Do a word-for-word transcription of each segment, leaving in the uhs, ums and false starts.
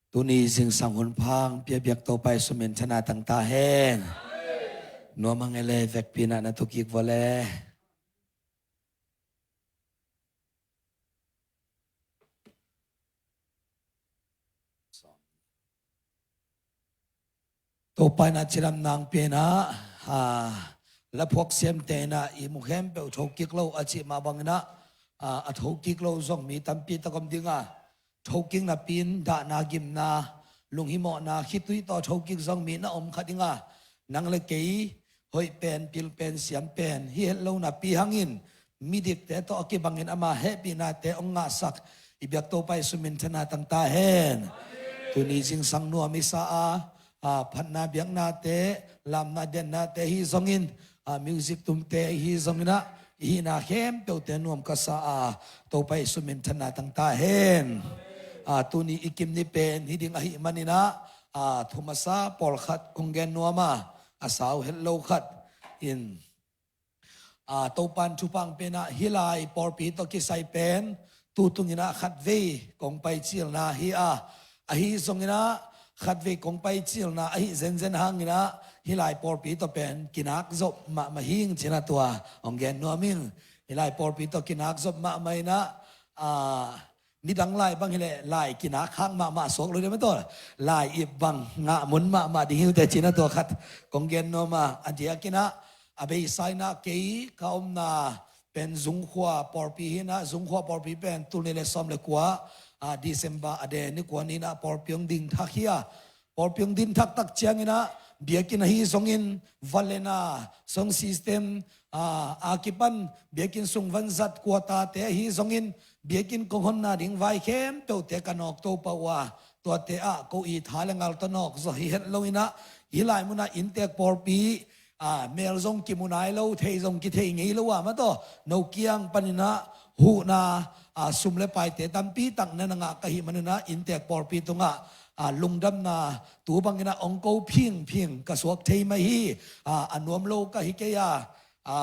Tuni zingsang hun pha hong pia biak Topa Jesu min thang tangta hen. Nuam hang e le, vekpi-in ah na tu kik vua le. Topa in ah cidamna hong pia-in ah, a, laphuak siamte in ah ihmu khempeuh thokik lo a cih mah bangin ah, a, a thokik lo zong mi tampi tak om ding a, thokik napi-in dahna, gimna, lunghimawhna, khitui tawh thokik zong mi na om kha ding a, nang le kei hoih pen, pil pen, siam pen hi het lo napi hangin midikte tawh a kibangin ama hehpihnate hong ngahsak i biak Topa Jesu min thang tangta hen. Tuni zingsang nuam i sa a, a, phatna biaknate, lamna dennate hi zongin, a, music tumte hi zongin ah, i hihna khempeuhte nuam ka sa a, Topa Jesu min thang tangta hen. A, tuni i kim ni pen hi ding ahih manin ah, a, thu masa pawlkhat kong gen nuam a, a sau het lo khat in, a, Topa in thupha hong pia-in ah hih lai pawlpi tawh kisai pen tu tungin ah khatvei kong paicilna hi a, ahi zongin ah khatvei kong paicilna ahi zenzen hangin ah hih lai pawlpi tawh pen kinak zop mahmah hing ci-in ah tua hong gen nuam ing. Hih lai pawlpi tawh kinak zop mahmah in ah, a, nidang lai bang hi leh lai kinak khak mahmah suak lo ding mah tawh, lai ip bang ngah mun mahmah ding hi uh teh ci-in ah tua khat kong gen nuam a, a diakin ah, a beisa in ah kei ka omna pen Zungkhua pawlpi hi-in ah, Zungkhua pawlpi pen tul nih le sawm le kua, a, December a de ni kua ni-in ah pawlpi hong ding thak hi a, pawlpi hong ding thak tak ciangin ah biakinn ahi zongin vanlena, sound system, a, a kipan biakinn sung vanzat kuatate ahi zongin biakinn kong honna ding vai khempeuhte ka nawkto pah uh a, tuate ah ko i tha le ngal tawh nawk zaw hi het lo-in ah, hih lai munah inntek pawlpi, a, mel zong kimu nai lo, thei zong kithei ngei lo a, mah tawh no kiang panin ah huhna, a, sum le paite tampi tak na na ngah ka hih manin ah inntek pawlpi tungah, a, lungdamna tu bangin ah hong ko phingphing ka suak thei mah hi. A, a nuam lo ka hi kei a, a,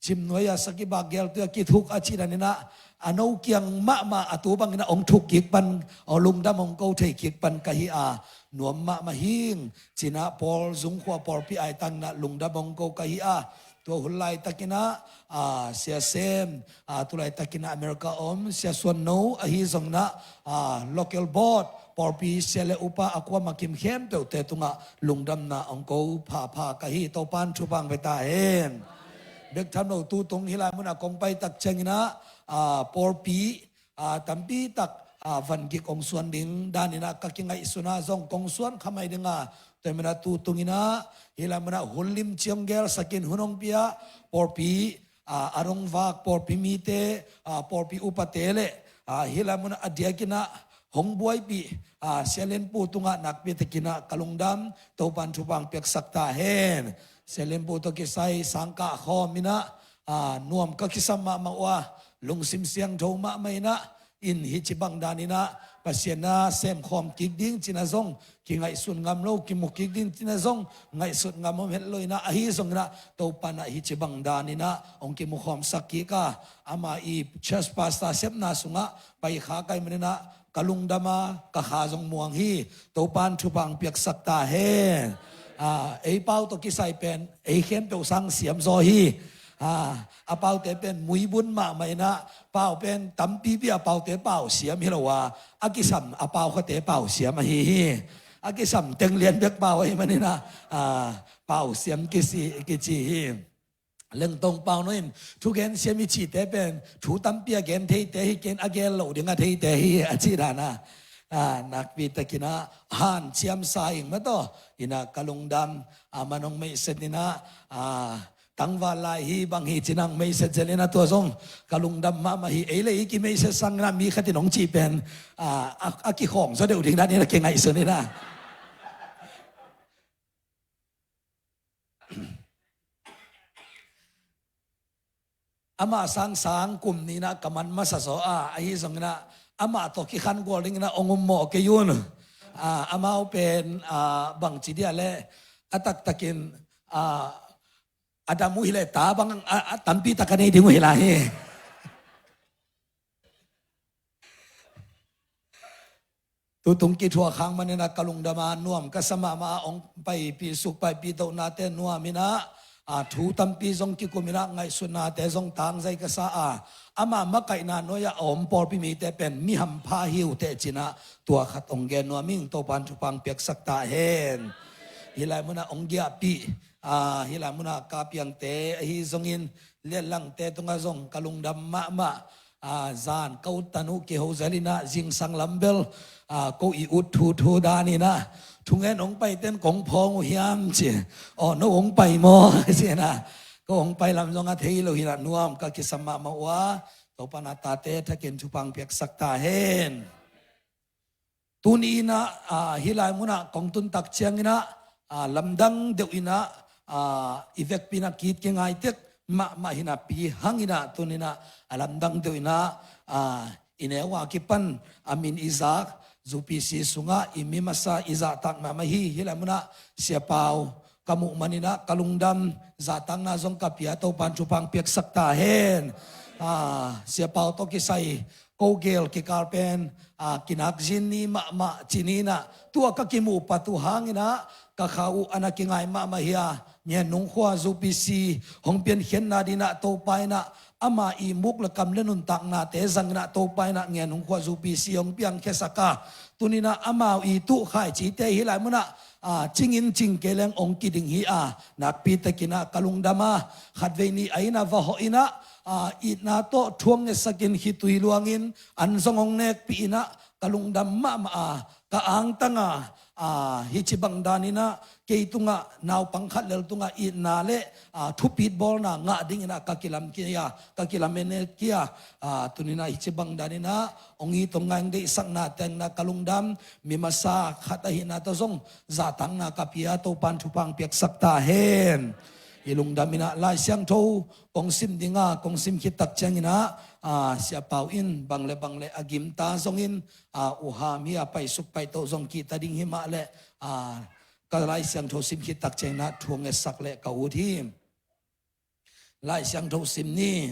cimnuai a sakibak geltui a kithuk a cih danin ah, a no kiang mahmah a tu bangin ah hong thuk kik pan, hong lungdam hong ko thei kik pan ka hi a, nuam mahmah hing ci-in ah pawl, Zungkhua pawlpi aitangin ah lungdam hong ko ka hi a, tua hun laitakin ah, a, Sia Sem, a, tu laitakin ah America om Sia Suan No ahi zongin ah, a, local board, pawlpi sia le upa a kuamah kim khempeuhte tungah lungdamna hong ko phapha ka hi. Topa in thupha hong pia ta hen. Bek tham lo tu tung hih lai munah kong pai tak ciangin ah, a, pawlpi, a, tampi tak, a, van gik hong suan ding danin ah ka kingaihsun a, zong kong suan kha mai ding a, tua ahih manin ah tu tungin ah hih lai munah hun limci hong gelsak in, hun hong pia, pawlpi, a, a dong vak pawlpi mite, a, pawlpi upate le, a, hih lai munah a diakin ah hong buaipih, a, Sia Lian Pu tungah nakpi takin ah ka lungdam, Topa in thupha hong piaksak ta hen. Sia Lian Pu tawh kisai sang kah khawm in ah, a, nuam ka kisam mahmah uh a, lungsim siangtho mahmah in ah, in hih ci bang danin ah Pasian na semkhawm kik ding ci-in ah zong kingaihsun ngam lo, kimu kik ding ci-in ah zong ngaihsut ngam om het lo-in ah, ahi zongin ah Topa in ah hih ci bang danin ah hong kimukhawmsak kik a, ama i church pastor sepna sungah pai kha ka hih manin ah ka lungdam a, ka kha zong muang hi. Topa in thupha hong piaksak ta hen. A, ei pau tawh kisai pen ei khempeuh sang siam zaw hi. A, a paute pen muibun mahmah in ah, pau pen tampipi a paute pau siam hi lo a, a kisam a pau khate pau siam ahi hi. A kisam teng lian bek pau ahih manin ah, a, pau siam kici, kici hi. Lengtong Pau No in thugen siam i cihte pen thu tampi a gen theite hi kei in, a gen loh ding a theite hi a cih dan a, a, nakpi takin ah hanciam sa ing mah tawh in ah ka lungdam, a, man hong meihset in ah, a, tangval lai hi bang hi ci-in ah hong meihset zel in ah tua zong ka lungdam mahmah hi. Ei le ei kimeihset sangin ah mi khat in hong cih pen, a, a, a kikhawng zaw deuh ding danin ah kingaihsun in ah. Amah sangsang kum nih in ah ka man masa zaw a, ahi zongin ah amah tawh kikhan gual dingin ah hong um mawh kei un. A, amau pen, a, bangci dia leh a taktakin, a, a dam uh hi leh ta bang, a, a tampi tak a nei ding uh hi lai hi. Tutung kithuah khang manin ah ka lungdam a, nuam ka sa mahmah a, hong paipih suk paipih tohnate nuam in ah, a, thu tampi zong kikum in ah, ngaihsutnate zong tangzai ka sa a, ama makaihna nuai-ah a om pawlpi mite pen mi hampha hi uh teh ci-in ah, tua khat hong gen nuam ing. Topa'n thupha hong piaksak ta hen. Hih lai munah hong giahpih, a, hih lai munah ka piangte ahi zongin, lianlangte tungah zong ka lungdam mahmah. A, zan ka uttan uh kiho zel in ah, zingsang lam bel, a, ko i ut thuthu dan in ah, thungen hong paite'n kong phawng uh hiam ci. Aw, no hong pai maw ci in ah, ko hong pai lam zong a thei lo hi in ah, nuam ka kisam mahmah uh a, Topa'n a tate thakin thupha hong piaksak ta hen. Tuni in ah, a, hih lai munah kong tun tak ciangin ah, a, lamdang deuh in ah, a, i vekpi in ah ki-it kingai tek mahmah hi napi hangin ah, tuni in ah, a, lamdang deuh in ah, a, i neu a kipan a min i zak UPC sungah i mi masa i zahtak mahmah hi. Hih lai munah Sia Pau ka muh manin ah ka lungdam, zahtakna zong ka pia, Topa'n thupha hong piaksak ta hen. A, Sia Pau tawh kisai ko gel kikal pen, a, kinak zin ni mahmah ci-in ah, tua ka kimuh pat uh hangin ah ka kha uh a na kingai mahmah hi a, Ngen Nung khua UPC hong piankhiatna dingin ah Topa in ah ama ihmuk le kam le nuntaknate zangin ah Topa in ah Ngen Nung khua UPC hong piangkhiasak a, tuni in ah amau it uh khaici te hih lai munah, a, cingin cing kei leng hong kiding hi a, nakpi takin ah ka lungdam a, khatvei nih a inn ah va hawh in ah, a, itna tawh thu hong ngetsakin khitui luangin an zong hong nekpih in ah ka lungdam mahmah a, ka angtang a, a, hih ci bang dan in ah kei tungah naupang khat lel tungah itna le, a, thupit bawlna ngah dingin ah ka kilam kia, ka kilamen kia, a, tuni in ah hih ci bang dan in ah hong it hong ngai, hong deihsakna teng in ah ka lungdam, mi masa khat ahihna tawh zong zahtakna ka pia, Topa'n thupha hong piaksak ta hen. I lungdam in ah Lai Siangtho kong sim ding a, kong sim khit tak ciangin ah, a, Sia Pau in bang le bang le a gimta zongin, a, uham hi a, paisuk paito zong kihta ding hi mah leh, a, ka Lai Siangtho sim khit tak ciangin ah thu hong ngetsak leh ka ut hi. Lai Siangtho sim ni.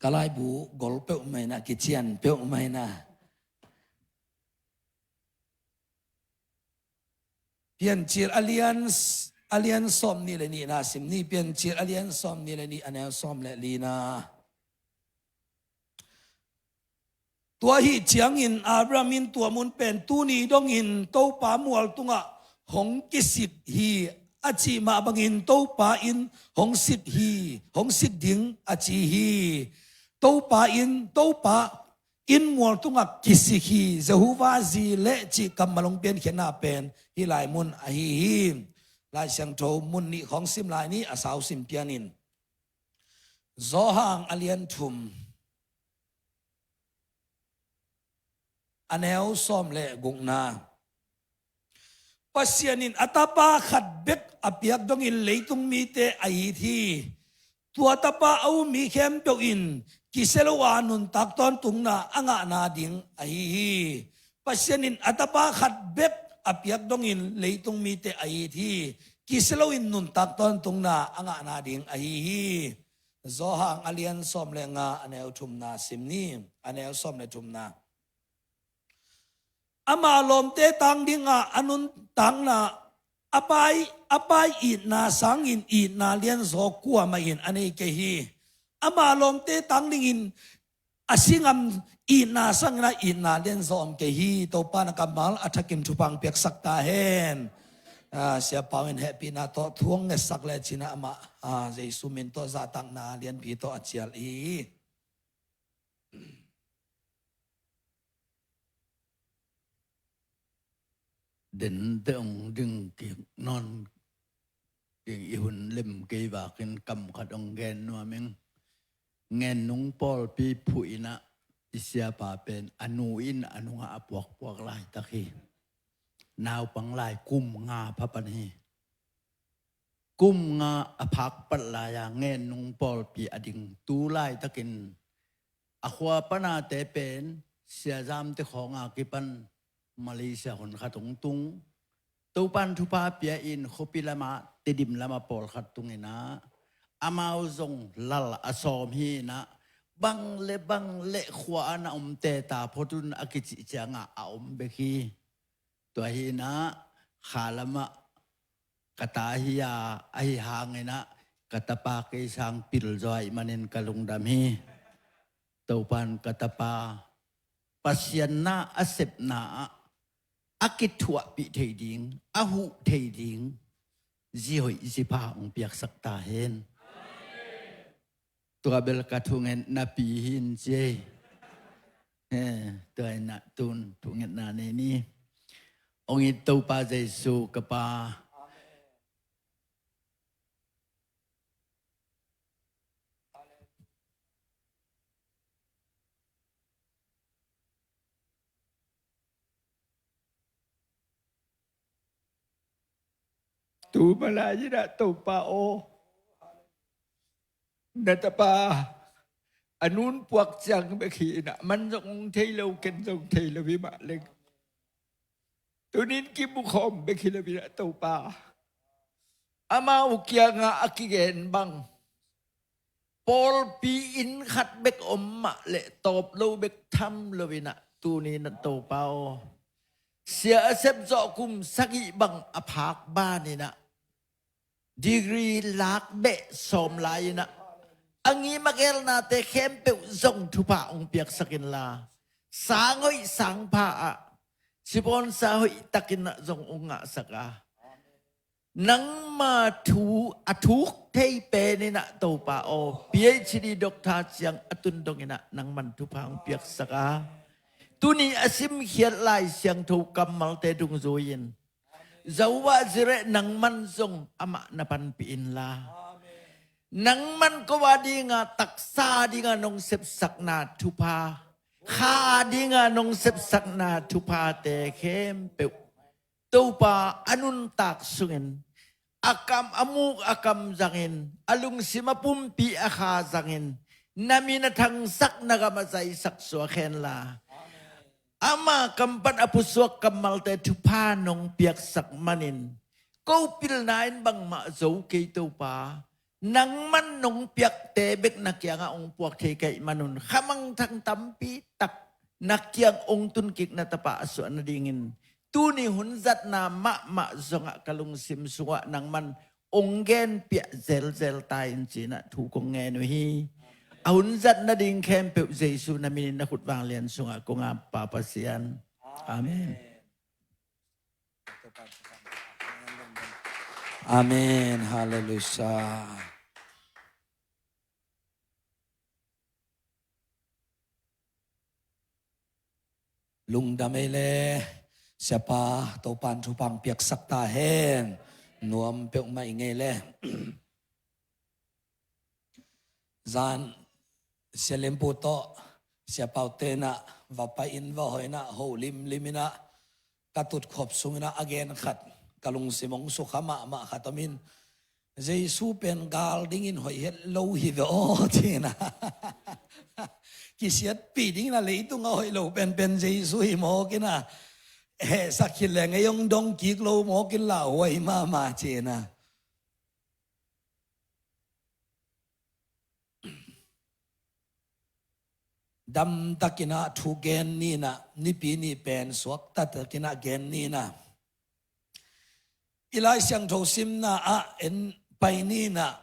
Ka laibu gol peuhmah in ah, kician peuhmah in ah. Piancil a lian, a lian sawm nih le nihna sim ni. Piancil a lian sawm nih le nih, a neu sawm le lina. Tua ahih ciangin Abraham in tua mun pen tuni dongin Topa mual tungah hong kisik hi, a cih mah bangin Topa in hong sik hi, hong sik ding a ci hi. Topa in, Topa in mual tungah kisik hi, Jehovah Jireh cih kammal hong piankhiatna pen hih lai mun ahi hi. Lai Siangtho mun nih khawng sim lai ni, a sau sim pian in. Johan a lian thum, a neu sawm le gukna. Pasian in a Tapa khat bek a piak dongin leitung mite a it hi. Tua Tapa a um mi khempeuh in kisia lo a nuntak tawntungna a ngahna ding ahi hi. Pasian in a Tapa khat bek a piak dongin leitung mite a it hi. Kisia loin nuntak tawntungna a ngahna ding ahi hi. Johan a lian sawm le nga, a neu thumna sim ni, a neu sawm le thumna. Ama lawmte tang dingah a nuntakna, a Pa, a Pa itna sangin itna lianzaw kuamah in a nei kei hi. Ama lawmte tang dingin a si ngam itna sangin a itna lianzaw om kei hi. Topa na kammal a thakin thupha hong piaksak ta hen. Ah, Sia Pau in hehpihna tawh thu hong ngetsak lecin ah amah, ah, Jesu min tawh zahtakna lianpi tawh a cial hi. Dente hong ding kik nawn ding i hun lem kei vakin kam khat hong gen nuam ing. Ngen Nung pawlpi phuh in ah i siapa pen a nu in a nungah a puakpuak laitak hi. Naupang lai kum nga pha pan hi. Kum nga a phak pat lai-a Ngen Nung pawlpi a ding tu laitakin a khua panate pen Sia Zamte khawng a kipan Malaysia hun khat hong tung. Topan thupha pia in khuapi lamah, Tedim lamah pawlkhat tung in ah, amau zong lal a sawm hi in ah, bang le bang le khua a na om teta phot un a kicih ciangah a om bek hi. Tua hi in ah, kha lamah ka ta hi a, ahi hangin ah ka tapa kei sang pil zaw ahih manin ka lungdam hi. Topan ka tapa Pasian na a sepna ah a kithuahpih thei ding, a huh thei ding zi hoih zi pha hong piaksak ta hen. Tua bel ka thungetna pi hi in ci ei. He, tua in ah tun thungetna nei ni. Hong it Topa Jesu ka Pa. Tu malai in ah Topa aw, na tapa a nun puak ciang bek hi in ah, man zong hong thei lo, ken zong thei lo hi mah leng, tunin kimukhawm bek hi lo in ah Topa, amau kiangah a kigen bang pawlpi inn khat bek om mah leh tawp lo bek tham lo in ah, tuni in ah Topa aw, sia a sep zawh kum sagih bang a phak ban in ah, degree lak beh sawm lai in ah, a ngim a gelnate khempeuh zong thupha hong piaksak inla, sang hoih sang pha ah, sibawnsa hoih takin ah zong hong ngahsak a, nangma thu a thuk thei pen in ah Topa aw, P H D doctor ciang a tun dong in ah nangman thupha hong piaksak a, tuni a simkhiat Lai Siangtho kammalte dungzui in Jehovah Jireh nangman zong amah na panpih inla, nangman ko a dinga taksa dinga nong sepsakna thupha, kha dinga nong sepsakna thuphate khempeuh Topa a nuntak sungin, a kam a muk a kam zangin, a lungsim a pumpi a kha zangin, na min a thangsak, na gam a zaisak suak henla, ama kam pan a pusuak kammalte thupha nong piaksak manin, ko pilna in bangmah zo kei Topa, nangman nong piakte bek na kiangah hong puak thei ka hih manun, khamangthang tampi tak na kiang hong tunkik na tapa a suah nadingin, tuni hun zatna mahmah zongah ka lungsim sungah nangman hong genpiah zelzel ta in ci in ah thu kong ngen uh hi. A hun zat nading khempeuh Jesu na minin na khut vanglian sungah kong ap, Pa Pasian. Amen. Amen. Halleluiah. Lungdam ei le, siapa, Topan thupha hong piaksak ta hen. Nuam peuhmah i ngei le. Zan Sia Lempu tawh Sia Paute in ah va pai in, va hawh in ah, ho limlim in ah, ka tutkhop sung in ah a gen khat ka lungsim hong sukha mahmah khat om in, Jesu pen gal dingin hoih het lo hi ve aw, ci in ah. Kisiatpih dingin a leitung a hoih lo penpen Jesu hi mawk in ah, hehsak khit leng ei hong dong kik lo mawk in lauhuai mahmah, ci in ah. Damtakin ah thu gen ni in ah, Nipi ni pen suaktakin ah gen ni in ah, i Lai Siangtho simna ah en pai ni in ah,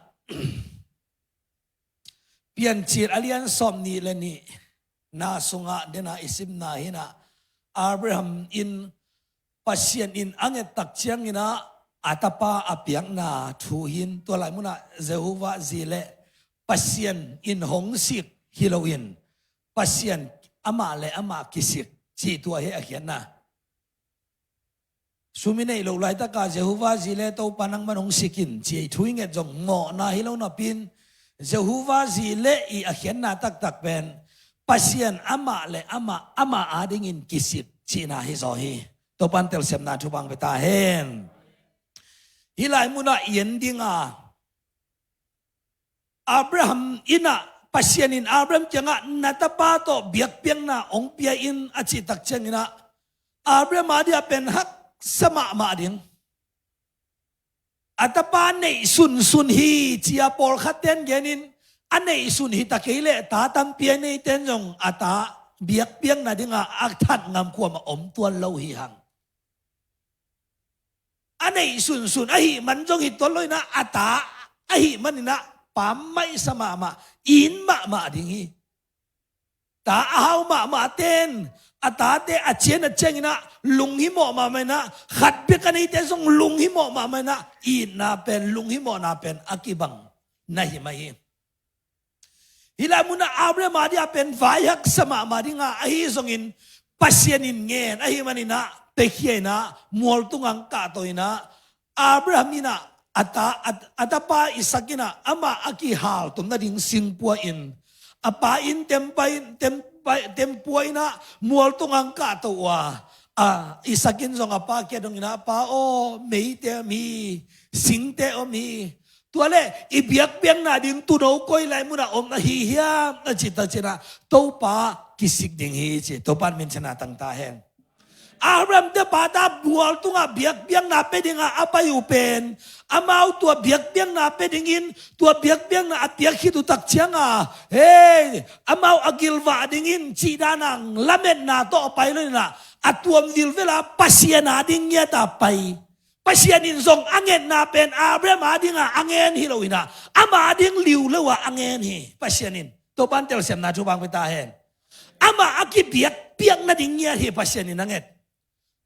Piancil a lian sawmnih le nihna sungah den a i simna hi in ah, Abraham in Pasian in a nget tak ciangin ah a tapa a piakna thu hi in, tua lai munah Jehovah Jireh, Pasian in hong sik hi loin, Pasian amah le amah kisik cih tua hi a khiatna. Sum i neih loh laitaka Jehovah Jireh, Topa nangman hong sik in ci ei thu i nget zong mawhna hi lo napi in, Jehovah Jireh i a khiatna taktak pen Pasian amah le amah, amah adingin kisik cihna hi zaw hi. Topan telsiamna thupha hong pia ta hen. Hih lai munah i en ding a, Abraham in ah Pasian in Abraham kiangah na tapa tawh biakpiakna hong pia in a cih tak cianginah Abraham a dia pen haksa mahmah ding. A tapa neih sunsun hi cia pawlkhat ten genin a neih sun hi ta kei leh ta tampi a neiten zong a ta biakpiakna dinga a that ngam kuamah om tuan lo hi hang. A neih sunsun ahih man zong hi tuan lo inah a ta ahih maninah pammaihsa mahmah, in mahmah ding hi. Ta a hau mahmah ten a tate a cian a cianginah lunghimawh mahmah inah khat bek a neite zong lunghimawh mahmah inah itna pen lunghimawhna pen a kibang na hi mah hi. Hih lai munah Abraham a dia pen vaihaksa mahmah dinga ahi zongin Pasian in ngen ahih maninah pekhia inah mualtung ang kahto inah Abraham inah a ta, a, a tapa Isak inah amah a kihal tum nading singpua in a pa in tempa in tempa, tempua inah mualtung ang kahto uh a, a Isak in zong a pa kia dong inah pa aw meite om hi, singte om hi. Tua le i biakpiakna ding tuuno koi lai munah om ahi hiam na cih tak cianah Topa kisik ding hi ci. Topa in minthanna tang ta hen. Abraham te pa ta bual tungah biakpiakna pe dinga a pai uh pen amau tua biakpiakna pe dingin tua biakpiakna a piak khit uh tak cianga hei amau a gilvah dingin cih danang lametna tawh a pai lo inah a tuam vilvela Pasian a ding ngiata pai. Pasian in zong a ngetna pen Abraham a dinga a ngen hi lo inah ama a ding liu lo a a ngen hi. Pasian in Topan telsiamna thupha hong pia ta hen. Amah a kibiakpiak nading ngiat hi Pasian in a nget.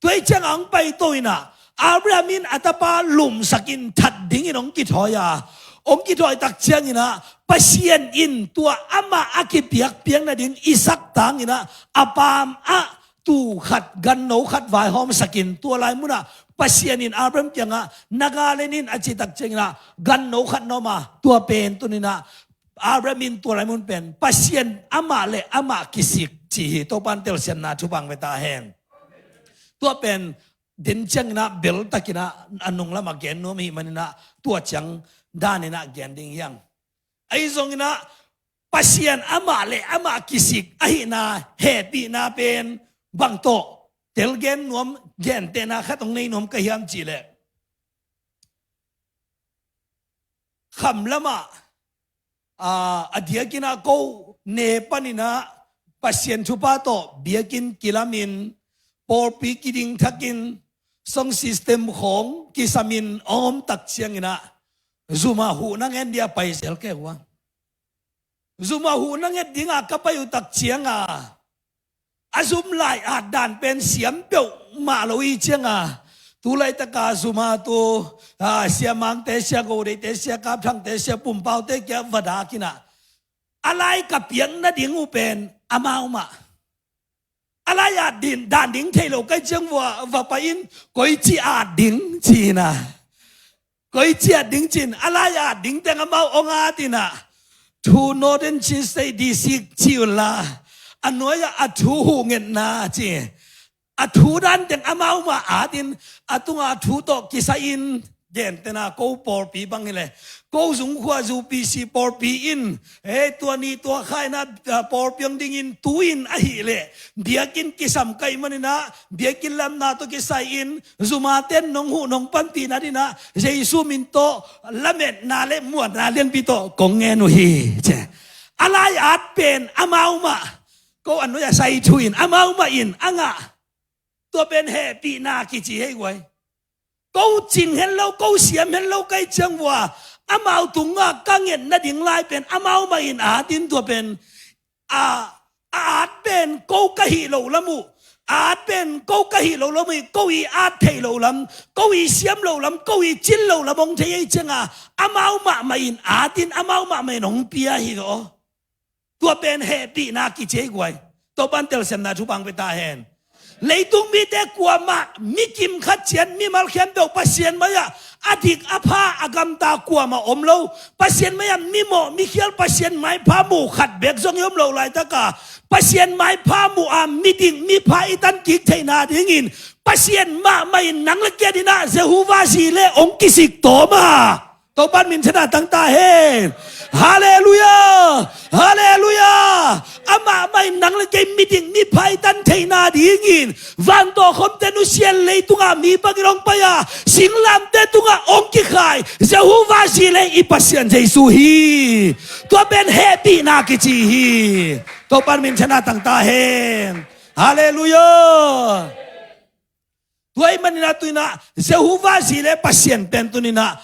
Tua hi ciangah hong paito inah Abraham in a tapa lumsakin that dingin hong kithawi a hong kithawi tak cianginah Pasian in tua amah a kibiakpiak nading Isak tanginah a paam ah tuu khat ganno khat vaihawmsakin tua lai munah Pasian in Abraham kiangah na gal en in a cih tak cianginah ganno khat na om a tua pen tuninah Abraham in tua lai mun pen Pasian amah le amah kisik ci hi. Topan telsiamna thupha hong pia ta hen. Tua pen den cianginah beltakinah a nunglamah gen nuam hi maninah tua ciang daninah gen ding hiang. Ahi zonginah Pasian amah le amah kisik ahihna hehpihna pen bang tawh telgen nuam gentehna khat hong nei nuam ka hiam cihleh khamlamah a diakinah ko ne paninah Pasian thupha tawh biakinn kilamin pawlpi kidingthakin song system khawng kisamin a om tak cianginah zumah huh na ngen dia pai zel kei uh a. Zumah huh na nget dinga ka pai uh tak cianga a zum lai-at dan pen siam peuhmah lo i cianga tulaitaka zumah tu siamangte sia godeite sia kapthangte sia pumpaute kia va dakinah a lai ka piak nading uh pen amau mah. A lai-at din dan ding thei lo kai ciang vua va pai in koici at ding cina. Koici at ding cin a lai-at ding teng amau ong at inah thu Northern Chin State D C ci unla a nuai-ah a thu huh ngetna ci. A thu dan teng amau mah at in a tunga thu tawh kisai in gentena ko pawlpi bang hileh ko zungkhua zu P C pawlpi in hei tua ni tua khaina pawlpi ang dingin tu in ahileh biakinn kisam kai maninah biakinn lamna tawh kisai in zumate nong huh nong panpihna dinah Jesu min tawh lametna le muanna lianpi tawh kong ngen uh hi. A lai-at pen amau mah ko a nuai a sai thu in amau mah in a ngah. Tua pen hehpihna kici hei guai. Ko cing hen lo ko siam hen lo kai ciang vua amau tungah ka nget nading lai pen amau mah in at in tua pen a a at pen ko ka hih lo lam uh a at pen ko ka hih lo lam uh ko i at thei lo lam ko i siam lo lam ko i cin lo lam hong thei ei cianga amau mahmah in at in amau mahmah in hong pia hi lo. Tua pen hehpihna kici ei guai. Topan telsiamna thupha hong pia ta hen. Leitung mite kuamah mikim khat ciat mimal khempeuh Pasian mai-ah a dik a pha a gamta kuamah om lo. Pasian mai-ah mimawh mikhial Pasian maipha muh khat bek zong i om lo laitaka Pasian maipha muh a miding mipha i tan kik theihna dingin Pasian mahmah in nang le kia dinah Jehovah Jireh hong kisik tawm a. Topan minthanna tang ta hen. Halleluiah! Halleluiah! Amah mah in nang le kei midik mipha i tan theihna dingin van tawh khomte nusia in leitungah mi bangin hong pai a, singlamteh tungah hong kikhai Jehovah Jireh i Pasian Jesu hi. Tua pen hehpihna kici hi. Topa'n minthanna tang ta hen. Halleluiah! Tua ahih manin ah tuni-in ah Jehovah Jireh Pasian pen tuni-in ah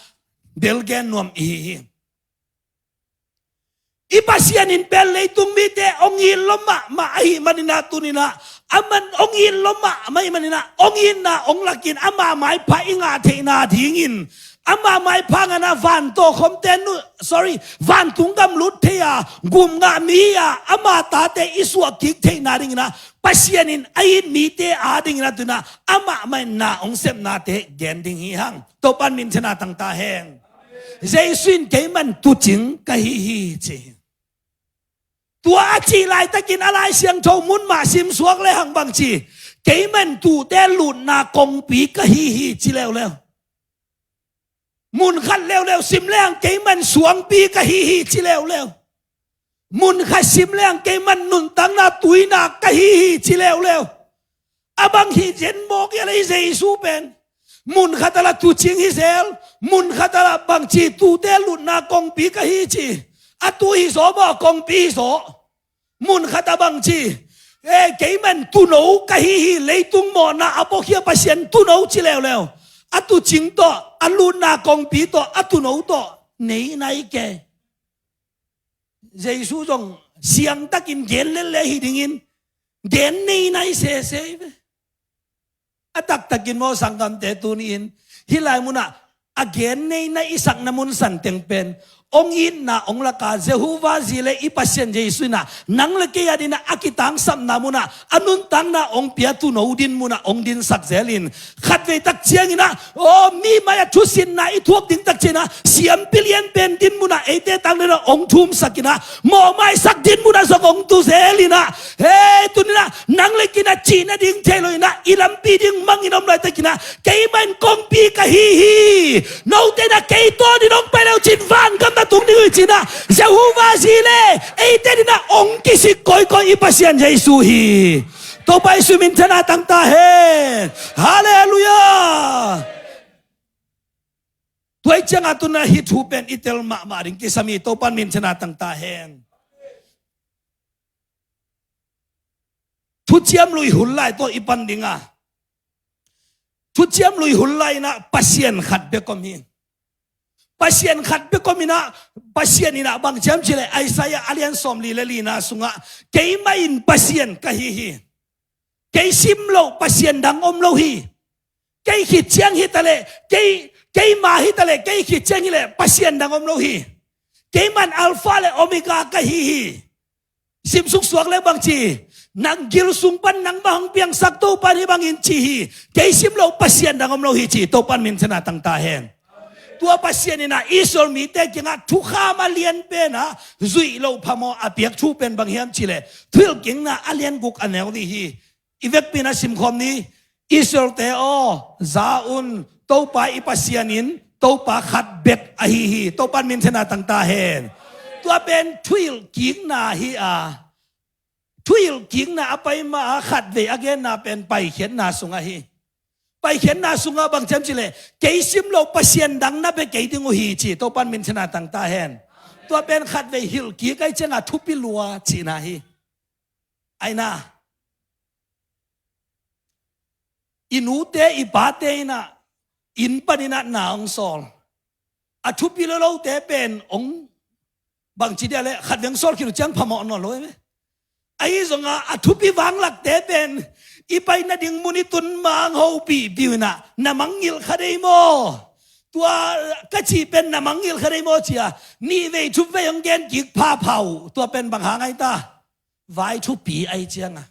bel gen nuam i hi hi. I Pasian in pen leitung mite hong it lua mahmah ahih manin ah tuni-in ah, aman hong it lua mahmah ahih manin ah, hong itna hong lakin ama maipha i ngah theihna dingin, ama maipha ngan ah van tawh khomte nu, sorry, vantung gam lut thei a, gum ngah mi a, ama tate i suah kik theihna dingin ah Pasian in a it mite a dingin ah tuni-in ah amah mah in na hong sepnate gen ding hi hang. Topa'n minthanna tang ta hen. Jesu in keiman tuucing ka hi hi ci. Tua a cih laitakin a Lai Siangtho mun mah sim suak lehang bang ci, keiman tuute lutna kongpi ka hi hi ci leuleu. Mun khat leuleu sim lehang keiman suangpi ka hi hi ci leuleu. Mun khat sim lehang keiman nuntakna tuina ka hi hi ci leuleu. A bang hi zen mawk ia lei Jesu pen. Mun khat a la tuucing hi zel, mun khat a la bang ci tuute lutna kongpi ka hi ci. A tuu hi zaw maw, kongpi hi zaw. Mun khat a bang ci, e, keiman tuuno ka hi hi, leitung mawhna a puakhia Pasian tuuno ci leuleu. A tuucing tawh, a lutna kongpi tawh, a tuuno tawh nei nai kei. Jesu zong siangtakin gen lel le hi dingin, gen nei nai sese hi ve. A taktakin maw sanggamte, tuni-in hih lai munah a gen nei nai i sakna mun santeng pen hong itna hong lak a, Jehovah Jireh i Pasian Jesu in ah nang le kei a dingin ah a kitangsapna munah, a nuntakna hong pia tuuno din munah hong dinsak zel in, khatvei tak ciangin ah, aw, mi mai-ah thusitna i thuak ding tak ciangin ah, siampi lianpen din munah eite tang dingin ah hong thumsak in ah, mawhmaisak din munah zong hong tu zel in ah, hei, tuni-in ah nang le kei in ah cih nading thei lo in ah, i lampi ding mangin om laitakin ah, kei mah in kongpi ka hi hi. Note in ah kei tawh dingin hong pai le uh cin vangam na tung ding uh hi cin ah, Jehovah Jireh eite dingin ah hong kisik kawikawi i Pasian Jesu hi. Topa Jesu minthanna tang ta hen. Halleluiah. Tua ahih ciangah tuni-in ah hih thu pen i tel mahmah ding kisam hi. Topa'n minthanna tang ta hen. Thuciam Lui hun lai tawh i pan ding a, Thuciam Lui hun lai in ah Pasian khat bek om hi. Pasian khat bek om in ah, Pasian in ah bang ci hiam cih leh Isaiah a lian sawmli le lina sungah, keimah in Pasian ka hi hi. Kei sim loh Pasian dang om lo hi. Kei khit ciang hi ta leh, kei, keima hi ta leh, kei khit ciang hi leh Pasian dang om lo hi. Keimah in Alpha le Omega ka hi hi. Sim suk suak le bang ci, nang gil sung pan nangmah hong piangsak Topa in hih bangin ci hi. Kei sim loh Pasian dang om lo hi ci. Topa'n minthanna tang ta hen. Tua Pasian in ah Israel mite kiangah thukham a lian pen ah, zuih loh phamawh a piak thu pen bang hiam cih leh Thuhilhkikna a lian guk a neu li hi. I vekpi in ah simkhawm ni. Israelte aw, za un, Topa i Pasian in Topa khat bek ahi hi. Topa'n minthanna tang ta hen. Tua pen Thuhilhkikna hi a, Thuhilhkikna a pai mah a khatvei a genna pen Paikhiatna sungah hi. Paikhiatna sungah bang ci hiam cih leh, kei sim loh Pasian dang na bia kei ding uh hi ci. Topa'n minthanna tang ta hen. Tua pen khatvei hilhkik ahih ciangah thupi lua cihna hi. Aina, i nute i pate in ah inn panin ah na hong sawl. A thupi lolote pen hong bang ci dia leh, khatvei hong sawl khit uh ciang phamawh nawn lo hi ve. Ahi zongah a thupi vanglakte pen i pai nading mun i tun mah hong hopihpih uh in ah, na mangngilh kha dei maw? Tua ka cih pen na mangngilh kha dei maw ci a, nihvei thumvei hong genkik phapha uh. Tua pen bang hang ahi ta? Vai thupi ahih ciangah.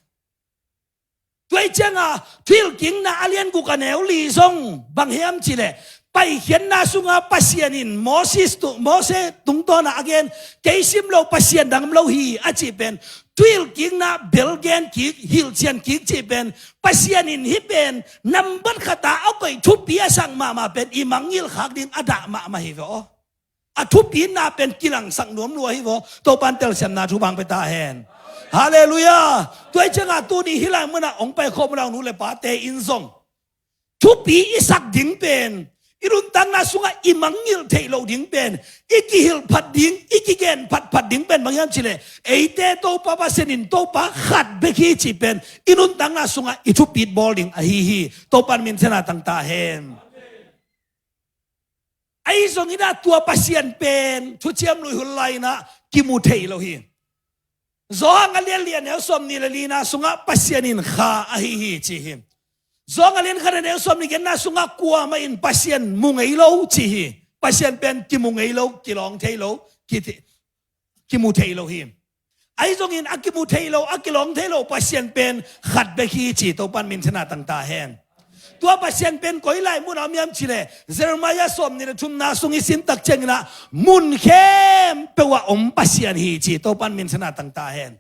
Tua ahih ciangah Thuhilhkikna a lian guk a neu li zong bang hiam cih leh, Paikhiatna sungah Pasian in Moses tu-, Moses tungtawn ah a gen, kei sim loh Pasian dang om lo hi a cih pen, Thuhilhkikna bel genkik, hilhciankik cih pen, Pasian in hih pen nambat khat ah a koih thupi a sak mahmah pen i mangngilh khak ding a dah mahmah hi ve aw. a thupina pen kilangsak nuam lua hi vaw. Topan telsiamna thupha pia ta hen. Halleluiah. Tua hi ciangah tuni hih lai munah hong paikhawm uh nu le pate in zong thupi i sak ding pen, i nuntakna sungah i mangngilh theih loh ding pen, i kihilh phat ding, i kigen phatphat ding pen bang hiam cih leh, eite Topa Pasian in Topa khat bek hi cih pen i nuntakna sungah i thupit bawl ding ahi hi. Topan minthanna tang ta hen. Ahi zongin ah tua Pasian pen thuciam lui hun lai-in ah kimu thei lo hi. Johan a lian li a neu sawmnih le lina sungah Pasian in kha ahi hi ci hi. Johan a lian khat a neu sawmnih genna sungah kuamah in Pasian mu ngei lo ci hi. Pasian pen kimu ngei lo, kilawng thei lo, ki, kimu thei lo hi. Ahi zongin a kimu thei lo, a kilawng thei lo Pasian pen khat bek hi ci, Topan minthanna tang ta hen. Tua Pasian pen koi lai munah om hiam cih leh, Jeremiah sawmnih le thumna sung i sim tak ciangin ah mun khempeuh ah om Pasian hi ci, Topan minthanna tang ta hen.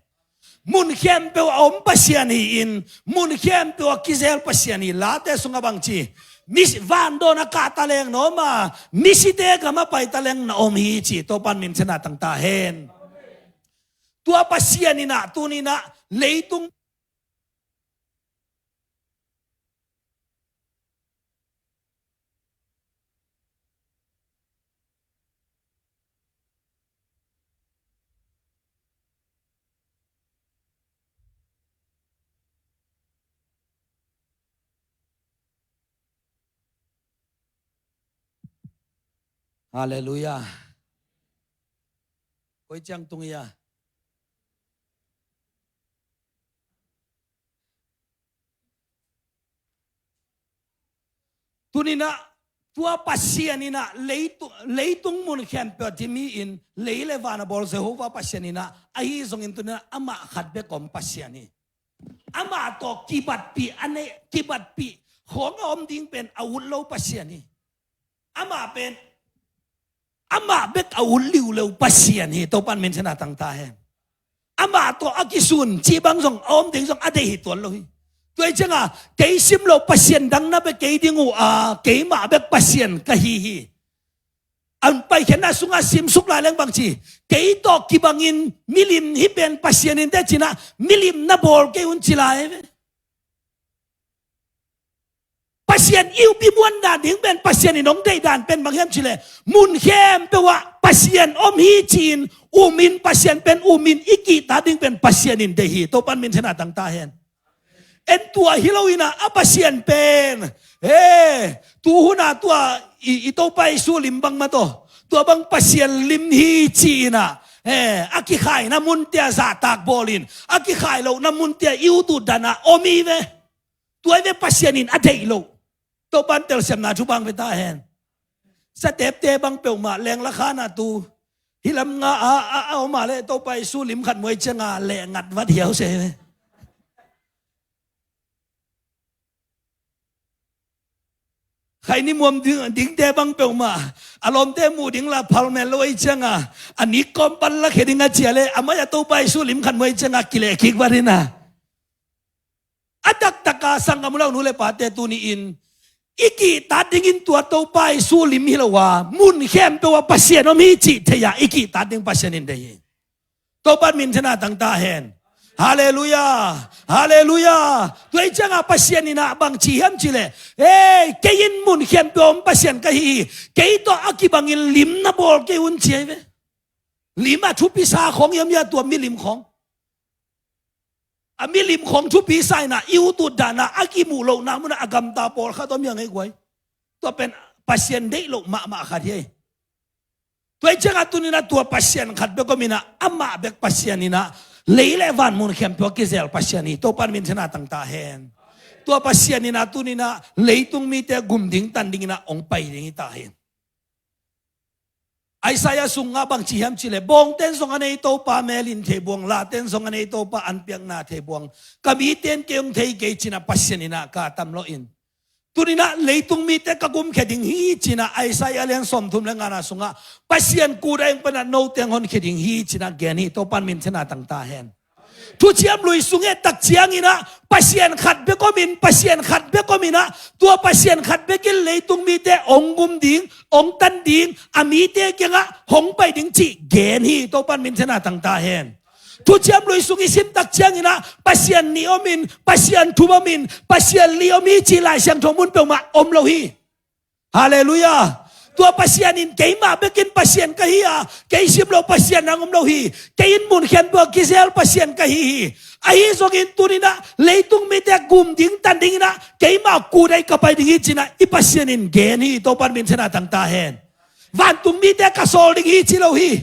Mun khempeuh ah om Pasian hi-in, mun khempeuh ah kizel Pasian hi. Late sungah bang ci, mi, vandawn a kah taleng na om a, misite gam a pai taleng na om hi ci, Topan minthanna tang ta hen. Tua Pasian in ah tuni-in ah leitung Halleluiah. Koi ciang tung ia. Tuni-in ah tua Pasian in ah leitu-, leitung mun khempeuh a dim hi-in, lei le van a bawl Jehovah Pasian in ah, ahi zongin tuni-in ah amah khat bek om Pasian hi. Amah tawh kibatpih a nei, kibatpih khawng a om ding pen a ut lo Pasian hi. Amah pen, amah bek a ut liuleu Pasian hi, Topan minthanna tang ta hen. Amah tawh a kisun cih bang zong, a om ding zong a deih hi tuan lo hi. Tua hi ciangah, kei sim lo Pasian dang na bia kei ding uh a, keimah bek Pasian ka hi hi. A paikhiatna sungah simsuk lai leng bang ci, kei tawh kibangin milim hi pen Pasian in teh ci-in ah, milim na bawl kei un ci lai ve. Pasian i up i muan dan ding pen, Pasian in hong deih dan pen bang hiam cih leh, mun khempeuh ah Pasian om hi ci-in, um in, Pasian pen um in, i kihtak ding pen Pasian in deih hi, Topan minthanna tang ta hen. En tua hi lo-in ah, a Pasian pen, eh, tu hun ah tua i, i Topa Jesu lim bang mah tawh, tua bang Pasian lim hi ci-in ah, eh, a kikhaina munte ah zahtak bawlin, a kikhai lohna munte ah i ut ut dan ah om hi ve. Tua hi ve Pasian in a deih loh. Topan telsiamna thupha pia ta hen. Satepte bang peuhmah leng la khan a tu, hih lam nga a, a, a om a leh Topa Jesu lim khat muh ciangah leh ngat vat hiau se. Khaini muam ding, dingte bang peuhmah a lawmte muh ding la phal mel lo ahih ciangah, a nikkawm pan lakhia ding a ci a leh, a mai-ah Topa Jesu lim khat muh ciangah kileh kik vat in a. A taktaka sanggam uh le nu le pate, tuni-in i kihtak dingin tua Topa Jesu lim hi lo a, mun khempeuh ah Pasian om hi cih thei-a i kihtak ding Pasian in deih hi. Topan minthanna tang ta hen. Halleluiah. Halleluiah. Tua hi ciangah Pasian in ah bang ci hiam cih leh, ei, kei in mun khempeuh ah om Pasian ka hi hi. Kei tawh a kibangin lim na bawl kei un ci hi ve. Lim a thupisa khawng hiam, hiam tua milim khawng. A milim khawng thupisa in ah, i ut ut dan ah, a kimuh lohna mun ah a gamta pawlkhat om hi a ngei guai. Tua pen Pasian deih loh mahmah khat hi. Tua hi ciangah tuni-in ah tua Pasian khat bek om in ah, amah bek Pasian in ah, lei le van mun khempeuh ah kizel Pasian hi. Topan minthanna tang ta hen. Tua Pasian in ah tuni-in ah leitung mite gum ding tan dingin ah hong pai ding hi ta hi. Isaiah sungah bang ci hiam cih leh, bawngte'n zong a nei Topa melin thei buang, late'n zong a nei Topa an piakna thei buang. Ka mite'n kei hong thei kei ci-in ah Pasian in ah ka tam lawh in. Tuni-in ah leitung mite ka gumkhia ding hi ci-in ah Isaiah lian sawmthum le ngana sungah Pasian kut a hong pai-in ah note hong honkhia ding hi ci-in ah gen hi. Topan minthanna tang ta hen. Thuciam Lui sung i et tak ciangin ah Pasian khat bek om in, Pasian khat bek om in ah, tua Pasian khat bek in leitung mite hong gum ding, hong tan ding, a mite kiangah hong pai ding cih gen hi. Topa'n minthanna tang ta hen. Thuciam Lui sung i sim tak ciangin ah Pasian nih om in, Pasian thum om in, Pasian li om hi cih Lai Siangtho mun peuhmah om lo hi. Halleluiah. Tua Pasian in keimah bekin Pasian ka hi a, kei sim lo Pasian nang om lo hi. Kei in mun khempeuh a kizel Pasian ka hi hi. Ahi zongin tuni-in ah leitung mite gum ding, tan dingin ah keimah kut ah ka pai ding hi ci-in ah i Pasian in gen hi. Topa'n minthanna tang ta hen. Vantung mite ka sawl ding hi ci lo hi.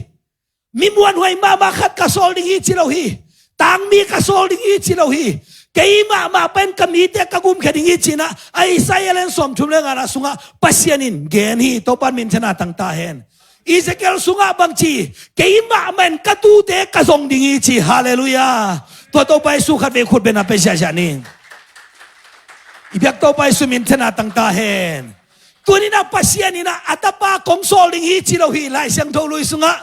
Mi muanhuai mahmah khat ka sawl ding hi ci lo hi. Tangmi ka sawl ding hi ci lo hi. Kei mahmah pen ka mite ka gumkhia ding hi ci-in ah Isaiah lian sawmthum le ngana sungah Pasian in gen hi. Topa'n minthanna tang ta hen. Ezekiel sungah bang ci? Kei mahmah in ka tuute ka zong ding hi ci. Halleluiah. Tua Topa Jesu khat vei khut beng a pia siahsiah ni. I biak Topa Jesu minthanna tang ta hen. Tuni-in ah Pasian in ah a tapa kong sawl ding hi ci lo hi. Lai Siangtho Lui sungah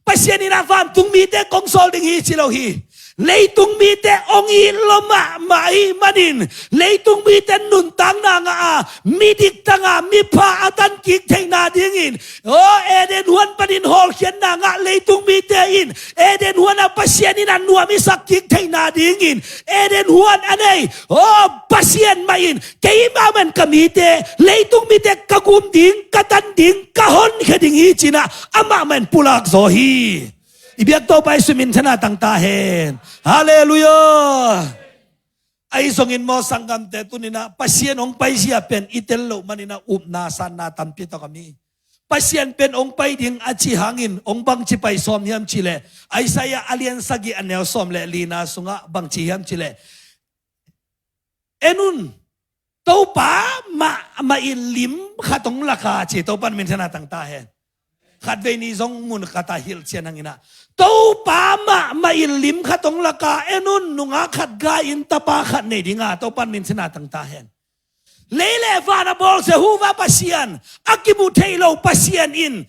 Pasian in ah vantung mite kong sawl ding hi ci lo hi. Leitung mite hong it lua mahmah ahih manin leitung mite nuntakna ngah a, midik tang a, mipha a tan kik theihna dingin, aw, Eden huan panin hawlkhiatna ngah leitung mite in Eden huan ah Pasian in ah nuam i sak kik theihna dingin Eden huan a nei, aw, Pasian mah in keimah mah in ka mite, leitung mite ka gum ding, ka tan ding, ka honkhia ding hi ci-in ah amah mah in pulak zaw hi. I biak Topa Jesu minthanna tang ta hen. Halleluiah. Ahi zongin maw sanggamte, tuni-in ah Pasian hong paizia pen i tel loh manin ah upna sanna tampi tawh om hi. Pasian pen hong pai ding a cih hangin hong bangci pai sawm hiam cih leh Isaiah a lian sagih a neu sawm le lina sungah bang ci hiam cih leh, en un, Topa mahmah in lim khat hong lak a ci. Topa'n minthanna tang ta hen. Khatvei ni zong mun khat ah hilhcian hang in ah, Topa mahmah in lim khat hong lak a, en un, nungak khat gai in tapa khat nei ding a. Topa'n minthanna tang ta hen. Lei le van a bawl Jehovah Pasian, a kimu thei lo Pasian in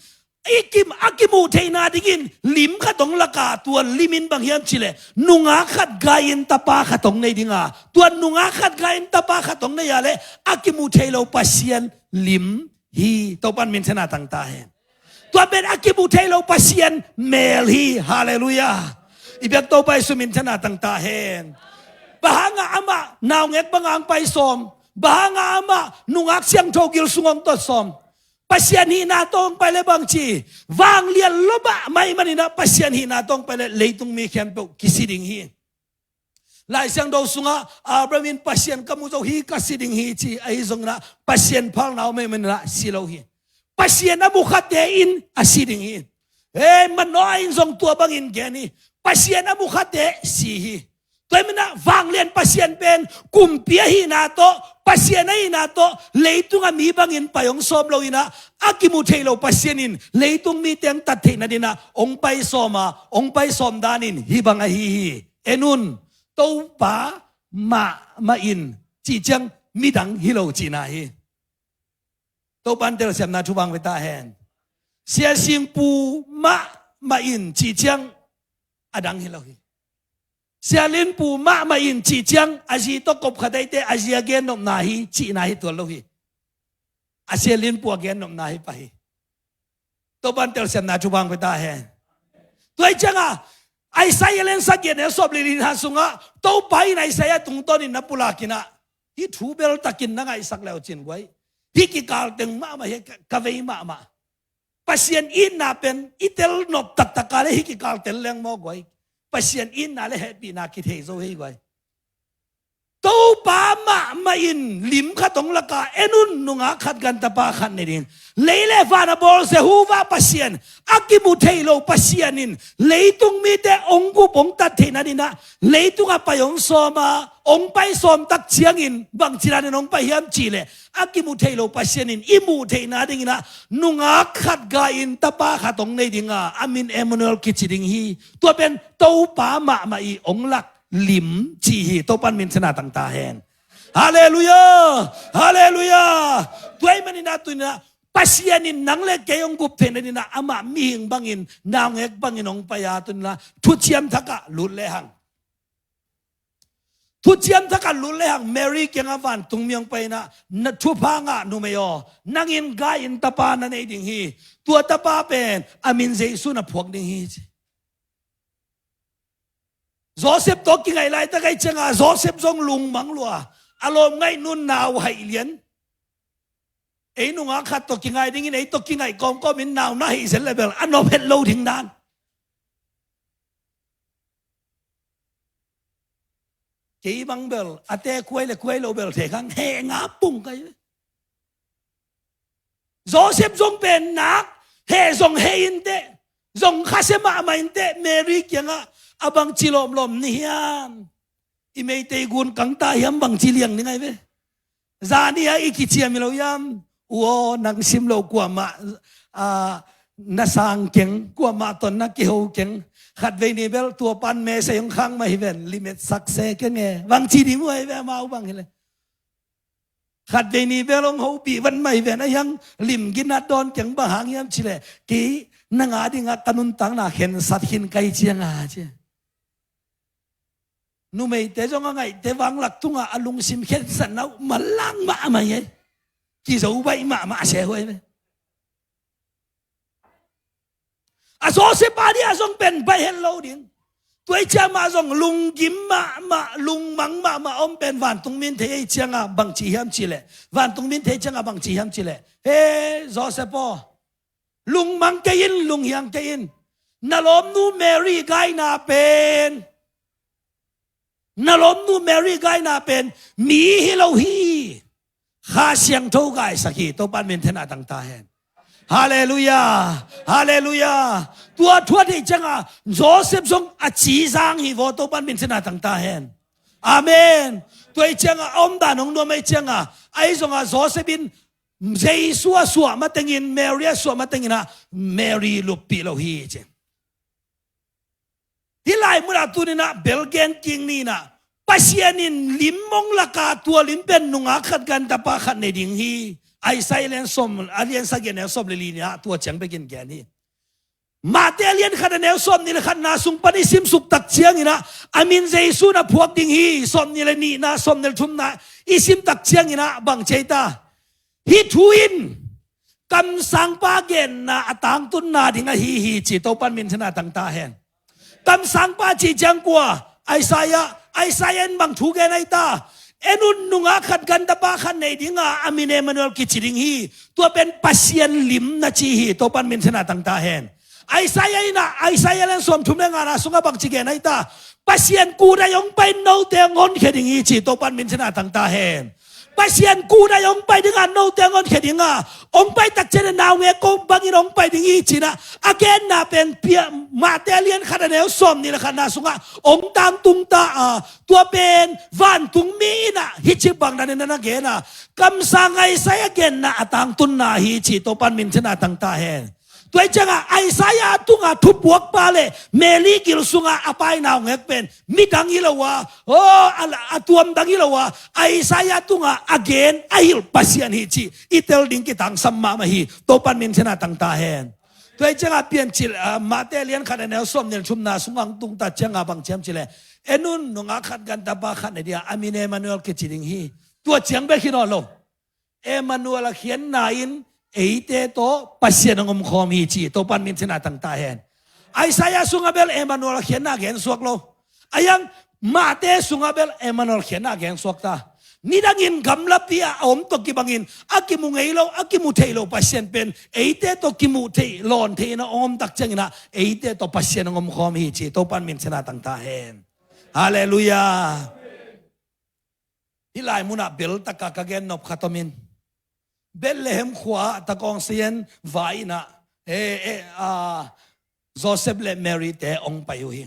i kim, a kimu theihna dingin lim khat hong lak a, tua lim in bang hiam cih leh nungak khat gai in tapa khat hong nei ding a, tua nungak khat gai in tapa khat hong nei a leh a kimu thei lo Pasian lim hi. Topa'n minthanna tang ta hen. Tua pen a kimu thei lo Pasian mel hi. Halleluiah. I biak Topa Jesu minthanna tang ta hen. Bang hang a amah naungek bang hang pai sawm? Bang hang a amah nungak siangtho gil sung hong tot sawm? Pasian hihna tawh hong pai leh bang ci? Vanglian lua mahmah ahih manin ah Pasian hihna tawh hong pai leh leitung mi khempeuh kisi ding hi. Lai Siangtho sungah Abraham in Pasian ka mu zo hi, ka si ding hi ci. Ahi zongin ah Pasian phalna om ahih manin ah si lo hi. Pasian a mu khate in a si ding hi. Hei, Manoah in zong tua bangin gen hi. Pasian a mu khate si hi. Tua ahih manin ah vanglian Pasian pen kumpi ahihna tawh, Pasian ahihna tawh leitung a mi bangin pai hong sawm lo-in ah, a kimu thei lo Pasian in leitung mite hong tat theihna dingin ah hong pai sawm a, hong pai sawm dan in hih bang ahi hi. En un, Topa mahmah in cih ciang midang hi lo cihna hi. Topa'n telsiamna thupha hong pia ta hen. Sia Singpu mahmah in cih ciang a dang hi lo hi. Sia Linpu mahmah in cih ciang a zi tawh kop khat ahih teh a zi a gennopna hi cihna hi tuan lo hi. A Sia Linpu a gennopna hi pah hi. Topa'n telsiamna thupha hong pia ta hen. Tua ahih ciangin Isaiah lian sagih a neu sawm le lina sungah Topa in Isaiah tungtawnin na pulak in ah, hih thu bel takin na ngaihsak le uh cin guai. Hih kikal teng mahmah hi, ka, ka vei mahmah. Pasian itna pen i tel nop taktak a leh hih kikal tel leng maw guai. Pasian itna le hehpihna kithei zo hi guai. Topa mahmah in lim khat hong lak a, en un, nungak khat gai in tapa khat nei ding. Lei le van a bawl Jehovah Pasian, a kimu thei lo Pasian in leitung mite hong gup hong tat theihna dingin ah leitung ah pai hong sawm a, hong pai sawm tak ciangin bangci danin hong pai hiam cih leh, a kimu thei lo Pasian in i muh theihna dingin ah nungak khat gai in tapa khat hong nei ding a, a min Emmanuel kici ding hi. Tua pen Topa mahmah in hong lak lim cih hi. Topa'n minthanna tang ta hen. Halleluiah! Halleluiah! Tua ahih manin ah tuni-in ah Pasian in nang le kei hong gup theihna dingin ah amah mihing bangin, naungek bangin hong pai a, tuni-in ah thuciam thak ah lut lehang, Thuciam Thak a lut lehang Mary kiangah vantungmi hong pai inah, na thupha ngah numei aw, nangin gai-in tapa na nei ding hi. Tua tapa pen a min Jesu na phuak ding hi, ci. Joseph tawh kingaih laitak ahih ciangah Joseph zong lungmang lua, a lawm ngaih nunau haih lian. Ei nungak khat tawh kingaih dingin ei tawh kingaih kawmkawmin nau na hih zel leh bel a nop het lo ding dan. Kei bang bel a te kuai le kuai lo bel thei kang heh nga pung kai. Joseph zong pen nak heh zong heh inteh, zong khasia mahmah inteh, Mary kiangah a bangci lawmlawm ni hiam? I meitei gun kangta hiam, bangci liang ni ngai ve. Zani a i kiciam hi lo hiam? U aw, nang sim lo kuamah, a, na sang keng, kuamah tawh na kiho keng. Khatvei ni bel tua pan mesa hong khang mah hi ven, limet sakse keng e, bangci ding uh ahi ve, amau bang hi le. Khatvei ni bel hong hopih vat mah hi ven, a hiang lim ginat dawn keng, bang hang hiam cileh, kei nang a dingah ka nuntakna khensat khin kai cianga ci. Numeite zong a ngaihte vanglak tungah a lungsim khensatna uh manlang mahmah hi. Kizo baih mahmah se huai ve. A Joseph a dih a zong pen baih het lo ding. Tua i ciah mah zong lunggim mahmah, lungmang mahmah om pen vantungmi in thei ei cianga bangci hiam cileh, vantungmi in thei cianga bangci hiam cileh, he Joseph aw, lungmang kei in, lunghiang kei in. Na lawmnu Mary gaina pen, na lawmnu Mary gaina pen mi hi lo hi. Kha Siangtho gaisak hi. Topan minthanna tangta hen. Halleluiah. Halleluiah. Tua thu a theih cianga Joseph zong a cizang hi vaw. Topan minthanna tangta hen. Amen. Tua i cianga a omdan hong nuam ei cianga, ahi zonga Joseph in Jesu a suah matengin, Mary a suah matenginah Mary luppih lo hi ci. Hih lai munah tuninah bel gen kik ninah, Pasian in lim hong laka, tua lim pen nungak khat gan tapa khat nei ding hi. Isaiah lian sawm, a lian sagih a neu sawm le li ninah tua ciang bekin gen hi. Mate a lian khat a neu sawm nih le khatna sung pan i simsuk tak cianginah a min Jesu na phuak ding hi. Sawm nih le nihna, sawm nih le thumna i sim tak cianginah bang ci ei ta? Hih thu in kamsangpa genna a tangtunna ding ahi hi ci. Topan minthanna tangta hen. Kamsangpa cih ciang kua? Isaiah. Isaiah in bang thu gen ahi ta? En un, nungak khat gan tapa khat nei dinga a min Emmanuel kici ding hi. Tua pen Pasian lim na ci hi. Topan minthanna tangta hen. Isaiah inah, Isaiah lian sawmthum le ngana sungah bangci gen ahi ta? Pasian kut a hong pai in note hong honkhia ding hi ci. Topan minthanna tangta hen. Pasian kut a hong pai dinga note hong honkhia dinga, hong pai tak cianah naungek ko bangin hong pai ding hi cinah a genna pen pia, Mate a lian khat a neu sawm nih le khatna sungah hong tangtung ta a, tua pen vantungmi inah hih ci bang danin a na gen a, kamsang Isaiah genna a tangtunna hi ci. Topan minthanna tangta hen. Tua i ciangah Isaiah tunga thupuakpa le Mary gil sunga a pai naungek pen midang hi lo a, aw, a, a tuam dang hi lo a, Isaiah tunga a gen a hilh Pasian hi ci i tel ding kitangsam mahmah hi. Topan minthanna tangta hen. Tua i ciangah Piancil, ah, Mate lian khat a neu sawm nih le thumna sungah hong tungta ciangah bang ci hiam cileh, en un, nungak khat gan tapa khat nei dinga a min Emmanuel kici ding hi. Tua ciang bek hi nawn lo. Emmanuel a khiatna in eite tawh Pasian hong omkhawm hi ci. Topan minthanna tangta hen. Isaiah sungah bel Emmanuel a khiatna gensuak lo. A hiang Mate sungah bel Emmanuel khiatna gensuak ta. Nidangin gamlapi a om tawh kibangin a kimu ngei lo, a kimu thei lo Pasian pen eite tawh kimu thei, lawn thei inah hong om tak cianginah eite tawh Pasian hong omkhawm hi ci. Topan minthanna tangta hen. Halleluiah. Hih lai munah beltaka ka gen nop khat om in, Bethlehem khua-ah takawng sayan vai inah, eh, eh, ah, Joseph le Mary te hong pai uh hi.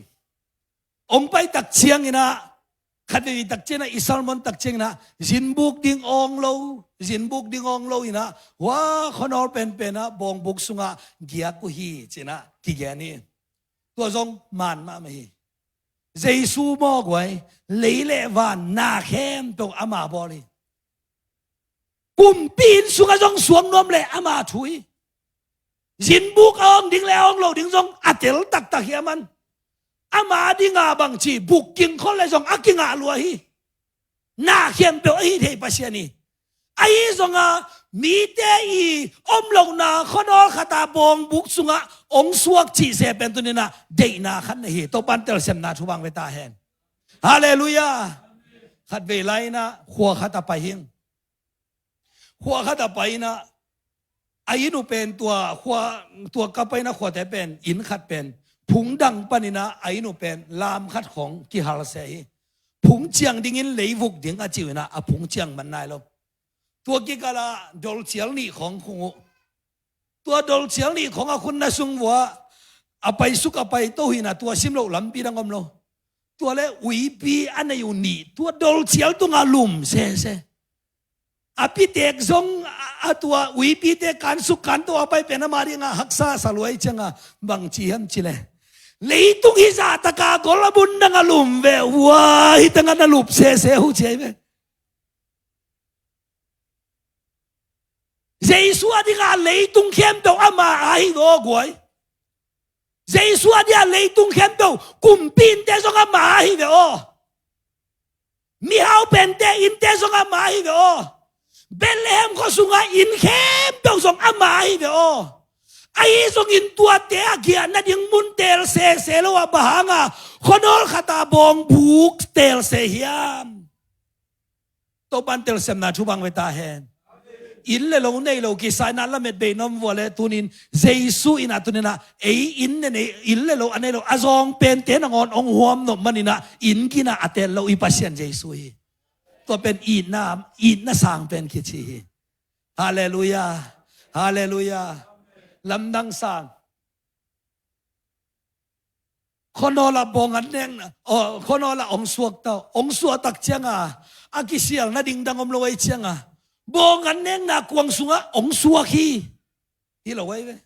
Hong pai tak cianginah, khatvei tak cianginah, i sermon tak cianginah, zinbuk ding awng lo, zinbuk ding awng lo inah, hua khuanawl penpenah bawngbuk sungah giak uh hi cinah kigen hi. Tua zong man mahmah hi. Jesu mawk uh ahi, lei le van na khempeuh ama bawl hi. Kumpi inn sungah zong suang nuam le ama thu hi. Zinbuk a awng ding le a awng lo ding zong a tel taktak hi a man. Ama dinga bangci bukking khol le zong a kingah lua hi. khempeuh ahi thei Pasian hi. Ahi zonga mite i om lohna khuanawl khata bawngbuk sungah hong suak cihse pen tuninah deihna khat na hi. Topan telsiamna thubang ve ta hen. Halleluiah. Khatvei lai inah khua khat a pai hing. Khua khat a pai inah a inn uh pen tua khua, tua ka pai inah khuate pen inn khat pen phung dang paninah a inn uh pen lam khat khong kihalse hi. Phung ciang dingin leivuk ding a ci uh inah a phung ciang man nai lo. Tua kikalah dolcial nih khong khung uh. Tua dolcial nih khong a khunna sung vuah a paisuk a paito hinah tua sim loh lampi dang om lo. Tua le uipi a nei uh nih tua dolcial tungah lum sese. A pitek zong a, a tua uipite kansuk kanto a pai pen ama dingah haksa sa luai cianga bangci hiam cile. Leitung hi zahtaka gol a bun dangah lum ve ua hi tangah na lup sese uh ci ai ve. Jesu a dingah leitung khempeuh ama a hi ve aw guai. Jesu a dingah leitung khempeuh kumpi innte zong ama a hi ve aw. Mihau pente innte zong ama a hi ve aw. Bethlehem khua sungah inn khempeuh zong ama a hi ve aw. Ahi zongin tuate a giahna ding mun teel sese lo ah bang hanga khuanawl khata bawngbuk teel se hiam? Topan telsiamna thubang ve ta hen. Inn le lo nei lo kisa inah lamet bei na om vua le tunin Jesu inah tuninah ei inn le nei, inn le lo a nei lo a zawng pente nangawn hong huam nop maninah inn kinah a tel lo i Pasian Jesu hi. Tua pen itna, itna sang pen kici hi. Halleluiah. Halleluiah. Lamdang sang. Khuanawl ah bawng an nekna, aw, khuanawl ah hong suak ta, hong suak tak cianga a kisialna ding dang om lo ei cianga bawng an nekna kuang sungah hong suak hi. Hi lo ei ve.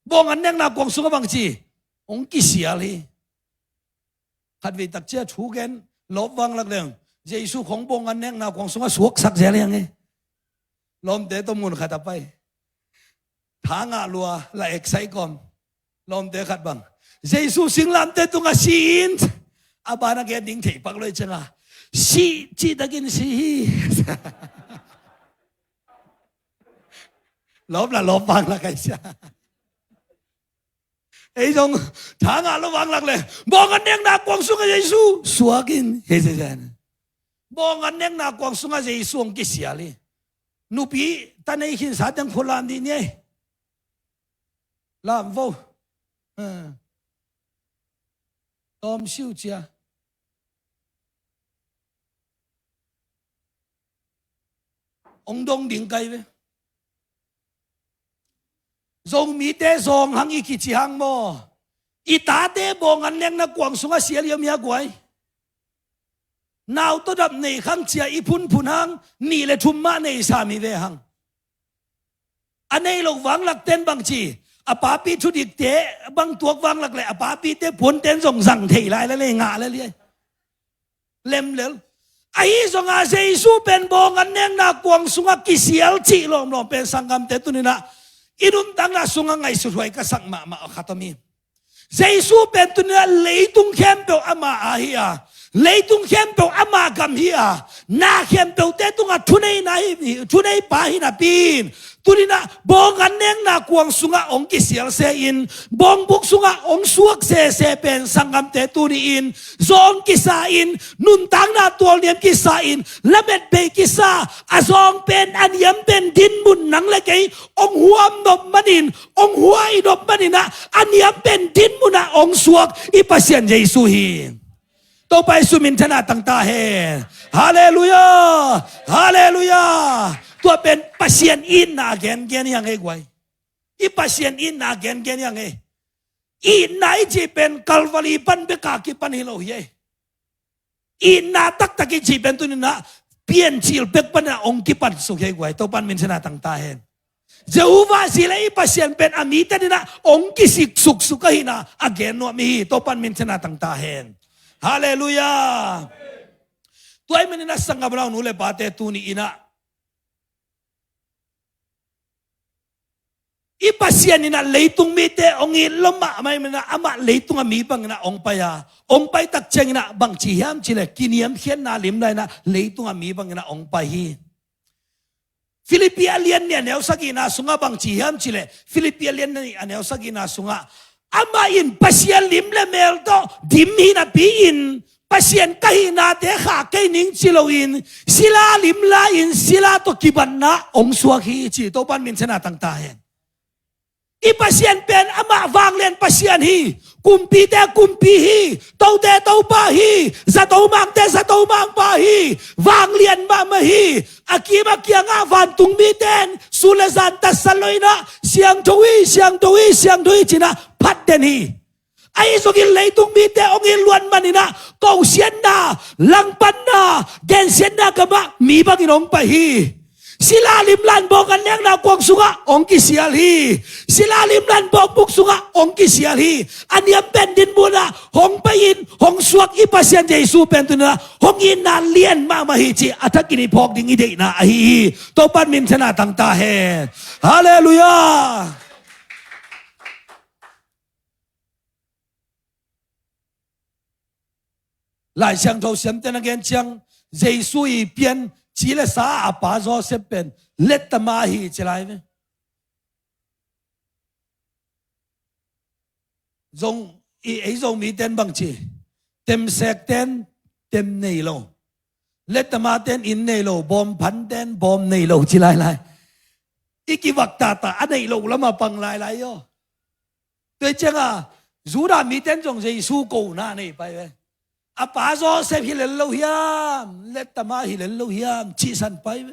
Bawng an nekna kuang sungah bangci hong kisial hi. Khatvei tak cia thu gen lawp vanglak leng Jesu khong bawng an nekna kuang sungah suaksak zel hiang hi. Lawmte tawh mun khat a pai. Thangah lua la eksai kawm. Lawmte khat bang Jesu singlamte tungah si in a bana gen ding thei pak loi cianga si cihtakin si hi. Lawp la lawp vanglak ai sia. Ei zong thangah lo vanglak le bawng an nekna kuang sungah Jesu suak in hei zezen. Bawng an nekna kuang sungah Jesu hong kisial hi. Nupi ta nei khinsa teng khulam dih ni ei. Lam vo. Tawm siu cia. Hong dong ding kai ve. Zomite zawng hang i kici hang maw? I tate bawng an nekna kuang sungah sial hiam hia guai? Nau tawh dap nei khang cia i phunphun hang nih le thum mah nei sam hi ve hang. A nei lo vanglak ten bangci a papi thudikte bang tuak vanglak le a papite puanten zong zang thei lai le lei ngah le liai. Lemlel. Ahi zonga Jesu pen bawng an nekna kuang sungah kisial cih lawmlawm pen sanggamte tuninah i nuntakna sungah ngaihsuthuai ka sak mahmah a khat om hi. Jesu pen tuninah leitung khempeuh ama a hi a, leitung khempeuh ama gam hi a, na khempeuhte tungah thuneina hi, thuneipa hi napi in tuninah bawng an nekna kuang sungah hong kisial se in, bawngbuk sungah hong suak sese pen sanggamte tuni in zawng kisa in, nuntakna tualniam kisa in, lamet bei kisa, a zawng pen a niam pen dinmun nang le kei hong huam nop manin, hong huai nop maninah a niam pen dinmunah hong suak i Pasian Jesu hi. Topa Jesu min thana tangta hen. Halleluiah. Halleluiah. Tua pen Pasian itna a gengen hiang ei guai. I Pasian itna a gengen hiang ei. Itna i cih pen Kalvari pan beka kipan hi lo hi ei. Itna taktak i cih pen tuninah piancil pek panah hong kipan suk hi ei guai. Topan min thana tangta hen. Jehovah Jireh i Pasian pen a mite dinah hong kisik suksuk ahina a gen nuam ihi. Topan min thana tangta hen. Halleluiah. Tua i maninah sanggam lau nu le pate tuni inah i Pasian in ah leitung mite hong it lo mahmah in ah, amah leitung a mi bangin ah hong pai a, hong pai tak ciangin ah bangci hiam cih leh kiniamkhiatna lim lai-in ah leitung a mi bangin ah hong pai hi. Filippi a lian nih a neu sagihna sungah bangci hiam cih leh, Filippi a lian nih a neu sagihna sungah, amah in Pasian lim le mel tawh dim hi napi-in, Pasian ka hihnate khah kei ning ci loin, sila lim la-in sila tawh kibatna hong suak hi ci. Topa'n minthanna tang ta hen. I Pasian pen amah vanglian Pasian hi. Kumpite kumpi hi. Tote Topa hi. Zato mangte zato mangpa hi. Vanglian mahmah hi. A kim a kiangah vantung mite in sun le zan tatsat lo-in ah, siangtho hi, siangtho hi, siangtho hi ci-in ah phat den hi. Ahi zongin leitung mite hong it luat manin ah, kosiatna, langpanna, gensiatna gamah mi bangin hong pai hi. Sila lim la-in bawng an nekna kuang sungah hong kisial hi. Sila lim la-in bawng buk sungah hong kisial hi. A niam pen dinmun ah hong pai-in hong suak i Pasian Jesu pen tuni-in ah hong itna lian mahmah hi cih a thakin i phawk ding i deihna ahi hi. Topa'n minthanna tang ta hen. Halleluiah. Lai Siangtho siamte'n a gen ciang, Jesu i pianci le sa a pa Josef pen lettama hi ci lai ve. Zong i ei Zomite'n bangci, temsekte'n tem nei lo, lettamate'n inn nei lo, bawmphante'n bawm nei lo ci lailai. I kivak tata a neih loh lamah pang lailai aw. Tua ciangah Judah mite'n zong Jesu kona nei pai ve. A pa Josef hi lel lo hiam, lettama hi lel lo hiam, cihsan pai ve.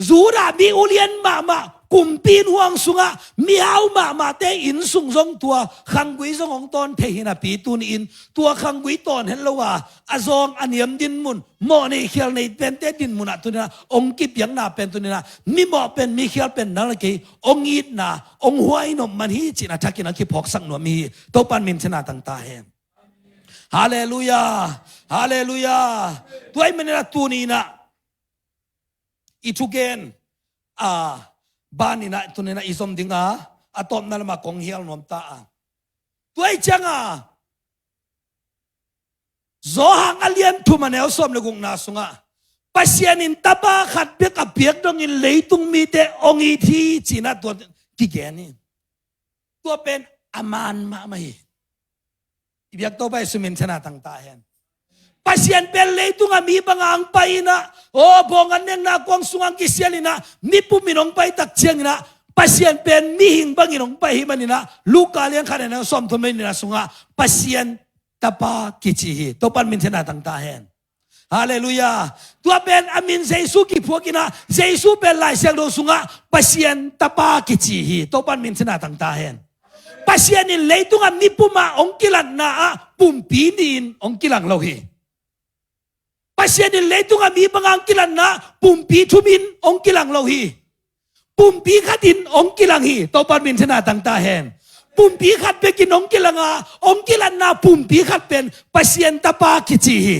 Judah mi ulian mahmah, kumpi inn huang sungah mihau mahmahte inn sung zong tua khanggui zong hong tawn thei hi napi tuni-in, tua khanggui tawn het lo a, a zawng a niam dinmun, mawh nei khial nei pente dinmun ah tuni-in ah, hong kipiakna pen tuni-in ah, mimawh pen mikhial pen nang le kei hong itna, hong huainop man hi ci-in a thakin a kiphawksak nuam hi. Topa'n minthanna tang ta hen. Halleluiah. Halleluiah. Tua ahih manin ah tuni-in ah i thugen a, banin ah tuni-in ah i zom ding a, a tawpna lamah kong hial nuam ta a. Tua ahih ciangah Johan a lian thum a neu sawm le gukna sungah, Pasian in Tapa khat bek a piak dongin leitung mite hong it hi ci-in ah tua kigen hi. Tua pen a man mahmah hi. I biak Topa Jesu minthanna tang ta hen. Pasian pen leitung a mi bangin hong pai-in ah, aw, bawng an nekna kuang sungah hong kisial-in ah, mipum in hong pai tak ciangin ah, Pasian pen mihing bangin hong pai hi manin ah, Luka lian khat a neu sawm thum le nihna sungah Pasian Tapa kici hi. Topa'n minthanna tang ta hen. Halleluiah. Tua pen a min Jesu kiphuak-in ah, Jesu pen Lai Siangtho sungah Pasian Tapa kici hi. Topa'n minthanna tang ta hen. Pasian in leitung a mipum ah hong kilatna ah pumpi nih in hong kilang lo hi. Pasian in leitung a mi bangin hong kilatna ah pumpi thum in hong kilang lo hi. Pumpi khat in hong kilang hi. Topa'n minthanna tang ta hen. Pumpi khat bek in hong kilang a, hong kilatna ah pumpi khat pen Pasian Tapa kici hi.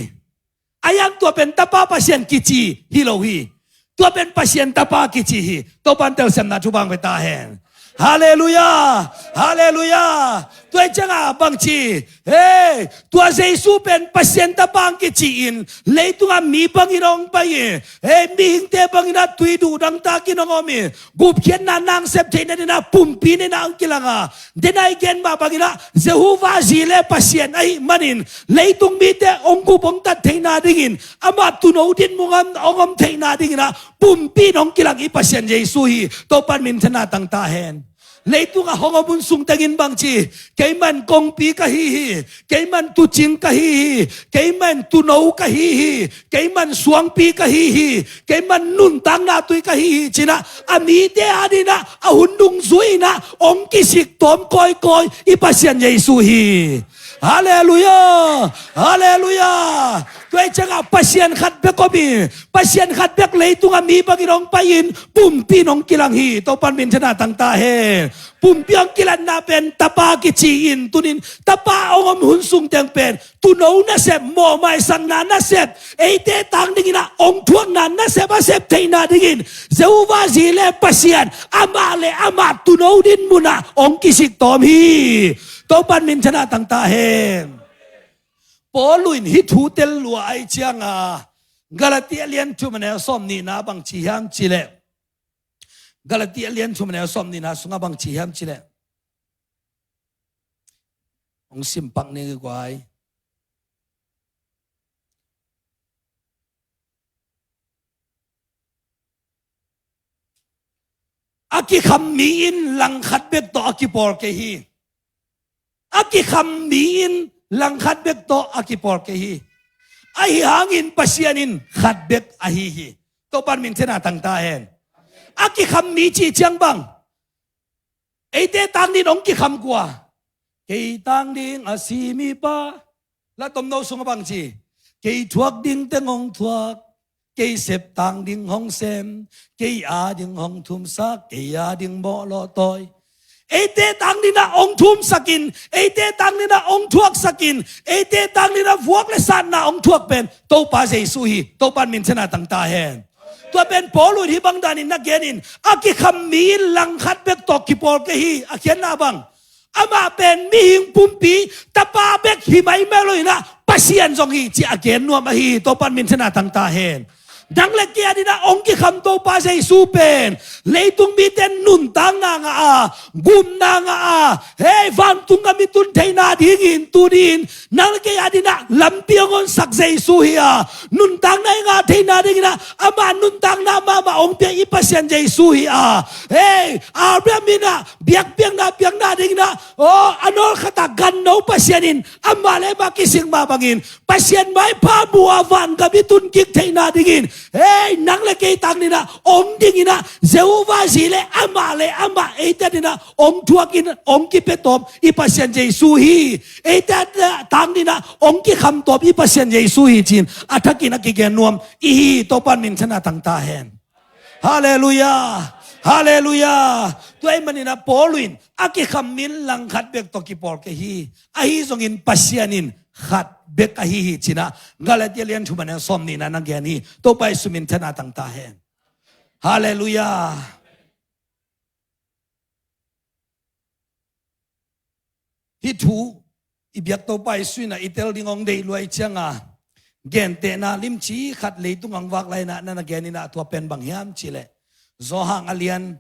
A yang tua pen Tapa Pasian kici hi lo hi. Tua pen Pasian Tapa kici hi. Topa'n telsiamna thupha hong pia ta hen. Halleluiah. Halleluiah. Tua ahih ciangah bangci, hei, tua Jesu pen Pasian Tapa hong kici-in leitung a mi bangin hong pai hi. Hei, mihingte bangin ah tui duh dangtakin hong om hi. Gupkhiatna na sep theihna dingin ah pumpi nih in ah hong kilang a, den a i gen mah bangin ah Jehovah Jireh Pasian ahih manin leitung mite hong gup hong tat theihna dingin, amah tuuno dinmun ah hong om theihna dingin ah pumpi in hong kilang i Pasian Jesu hi. Topa'n minthanna tang ta hen. Leitung a hong om hun sung tengin bangci, keimah in kongpi ka hi hi, keimah in tuucing ka hi hi, keimah in tuuno ka hi hi, keimah in suangpi ka hi hi, keimah in nuntakna tui ka hi hi ci-in ah a mite adingin ah a hun dungzui-in ah hong kisik tawm kawikawi i Pasian Jesu hi. Halleluiah! Halleluiah! Tua hi ciangah Pasian khat bek om hi. Pasian khat bek leitungah mi bangin hong pai-in pumpi in hong kilang hi. Topan minthanna tangta hen. Pumpi hong kilanna pen tapa kici in, tunin tapa hong om hun sung teng pen tuuno nasep, mawhmaisakna nasep, eite tang dinginah hong thuakna nasep a sep theihna dingin Jehovah Jireh Pasian amah le amah tuuno din munah hong kisik tawm hi. Topan minthanna tangta hen. Paul in hih thu tel lua ahih cianga Galatia lian thum a neu sawm nihna bang ci hiam cih leh, Galatia lian thum a neu sawm nihna sungah bang ci hiam cih leh, hong simpak ning i guai. A kikham mi in langkhat bek tawh a kipawl kei hi. A kikham mi in langkhat bek tawh a kipawl kei hi. Ahi hangin Pasian in khat bek ahi hi. Topan minthanna tangta hen. A kikham mi cih ciang bang, eite tang dingin hong kikham kua? Kei tang ding a si mipa. La tomno sungah bang ci? Kei thuak ding teng hong thuak, kei sep tang ding hong sem, kei a ding hong thumsak, kei a ding mawhlawh tawi. Eite tang dinah hong thumsakin, eite tang dinah hong thuaksakin, eite tang dinah vuak le satna hong thuak pen Topa Jesu hi. Topan minthanna tangta hen. Tua pen Paul in hih bang danin na genin, a kikham mi in langkhat bek tawh kipawl kei hi. A khiatna bang, amah pen mihing pumpi tapa bek hi maimai lo inah Pasian zong hi ci a gen nuam ahi hi. Topan minthanna tangta hen. Nang le kei a dinah hong kikham Topa Jesu pen leitung mite nuntakna ngah a, gupna ngah a, hei, vantung gam i tun theihna dingin tunin nang le kei a dinah lampi hong honsak Jesu hi a, nuntakna i ngah theihna dinginah ama nuntakna mahmah hong pia i Pasian Jesu hi a. Hei, Abraham inah biakpiakna piakna dinginah, aw, a nawlkhatah ganno Pasian in amah le amah kisik mah bangin Pasian maipha mu a vangam i tun kik theihna dingin, hei, nang le kei tang dinah hong dinginah Jehovah Jireh amah le amah eite dinah hong thuakin hong kipia tawm i Pasian Jesu hi. Eite tang dinah hong kikham tawm i Pasian Jesu hi ci-in a thakin a kigen nuam i hi. Topan minthanna tangta hen. Halleluiah. Halleluiah. Tua ahih maninah Paul in a kikham mi in langkhat bek tawh kipawl kei hi. Ahi zongin Pasian in khat bek ahi hi cinah Galatia lian thum a neu sawm nihna na gen hi. Topa Jesu minthanna tangta hen. Halleluiah. Hih thu i biak Topa Jesu inah i tel ding hong deih lua ahih cianga gentehna limci khat leitung hong vak lai inah na na gen inah tua pen bang hiam cih leh Johan a lian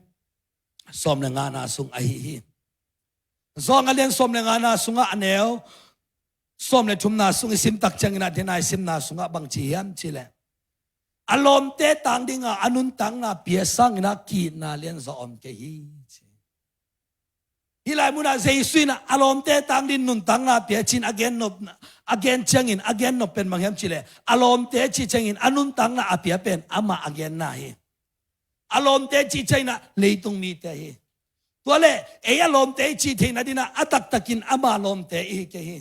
sawm le ngana sung ahi hi. Johan a lian sawm le ngana sungah a neu sawm le thumna sung i simtak ciangin a dena i simna sungah bang ci hiam cih leh, a lawmte tang dinga a nuntakna pia sanginah ki-itna lianzaw om kei hi ci. Hih lai munah Jesu inah a lawmte tang dingin nuntakna pia ci-in a gen nop, a gen ciangin a gen nop pen bang hiam cih leh, a lawmte cih ciangin a nuntakna a pia pen amah a genna hi. A lawmte cih cianginah leitung mite hi. Tua le ei a lawmte i cih theihna dinah a taktakin ama lawmte i hi kei hi.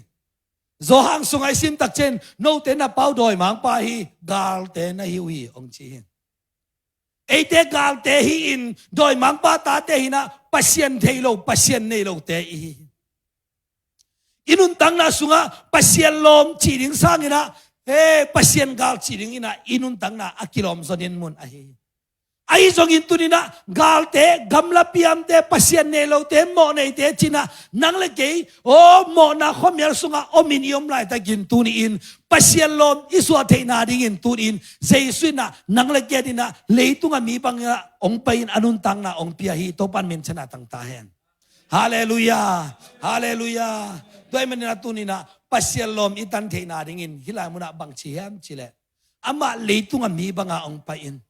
Johan sungah i simtak ciangin note na pau dawimangpa hi, galte na hi uh hi hong ci hi. Eite galte hi-in dawimangpa tate hinah Pasian thei lo, Pasian nei lote i hi. I nuntakna sungah Pasian lawm cih ding sanginah, he, Pasian gal cih dinginah i nuntakna a kilawm zaw dinmun ahi hi. Ahi zongin tuninah galte, gamla piamte, Pasian nei lote, mawhneite cinah nang le kei, aw, mawhna khuamial sungah omin i om laitakin tuni-in Pasian lawm i suah theihna dingin tuni-in Jesu inah nang le kei dinah leitungah mi bangah hong pai-in a nuntakna hong pia hi. Topan minthanna tangta hen. Halleluiah. Halleluiah. Tua ahih maninah tuninah Pasian lawm i tan theihna dingin hih lai munah bang ci hiam cih leh, amah leitungah mi bangah hong pai-in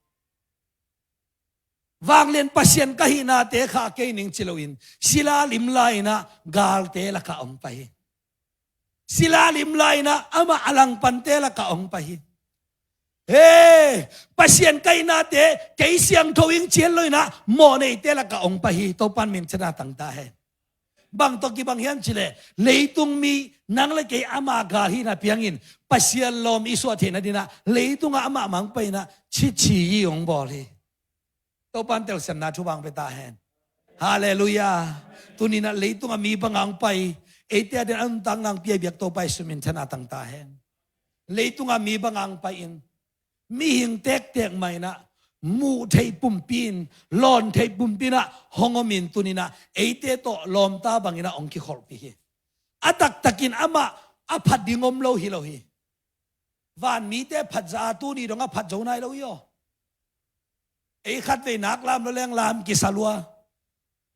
vanglian Pasian ka hihnate khah kei ning ci loin sila lim lai-inah galte lakah hong pai hi. Sila lim lai-inah amah a langpante lakah hong pai hi. He, Pasian ka hihnate kei siangtho ing ci-in lo-inah mawhneite lakah hong pai hi. Topan minthanna tangta hen. Bang tawh kibang hiam cih leh, leitung mi nang le kei ama gal hihna piangin Pasian lawm i suah theihna dingin ah leitungah amah mah hong pai-in ah cici i hong bawl hi. Topa'n telsiamna thupha hong pia ta hen. Halleluiah. Tuni-in ah leitungah mi bangin hong pai, eite adingin a nuntakna hong pia biak Topa Jesu min in thupha tang ta hen. Leitungah mi bangin hong pai-in, mihing tektek mah in ah, muh theih pumpi in, lawn theih pumpi in ah hong om in, tuni-in ah eite tawh lawmta bangin ah hong kikholhpih hi. A taktakin amah a phat ding om lo hi lo hi. Vanmite phat zah a tuni dong a phat zo nai lo hi aw. Ei khatvei nak lam lua leng lam kisa lua.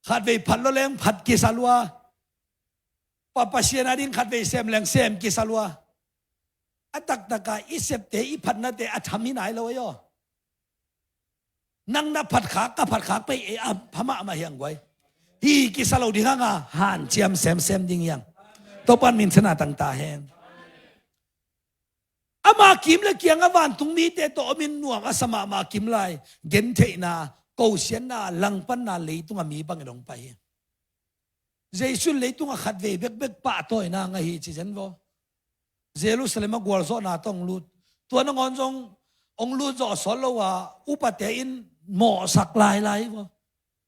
Khatvei phat lua leng phat kisa lua. Pa Pasian ading khatvei sem leng sem kisa lua. A taktak a i septe, i phatnate a tham hi nai lo hi aw. Nang na phat khak, ka phat khak pen ei a pha mahmah hi hang guai. Hi kisa lo ding hang a, hanciam semsem ding hi hang. Topa'n min in thupha tang ta hen. Ama kim le kiang a vantung mite tawh om in nuam a sa mahmah kim lai, gentheihna, kosianna, langpanna leitungah mi bangin hong pai hi. Jesu in leitungah khatvei bekbek pahtawina ngah hi ci zen vaw. Jerusalem a gualzawhna tawh hong lut. Tua nangawn zong hong lut zawh sawt lo a, upate in mawhsak lailai vaw.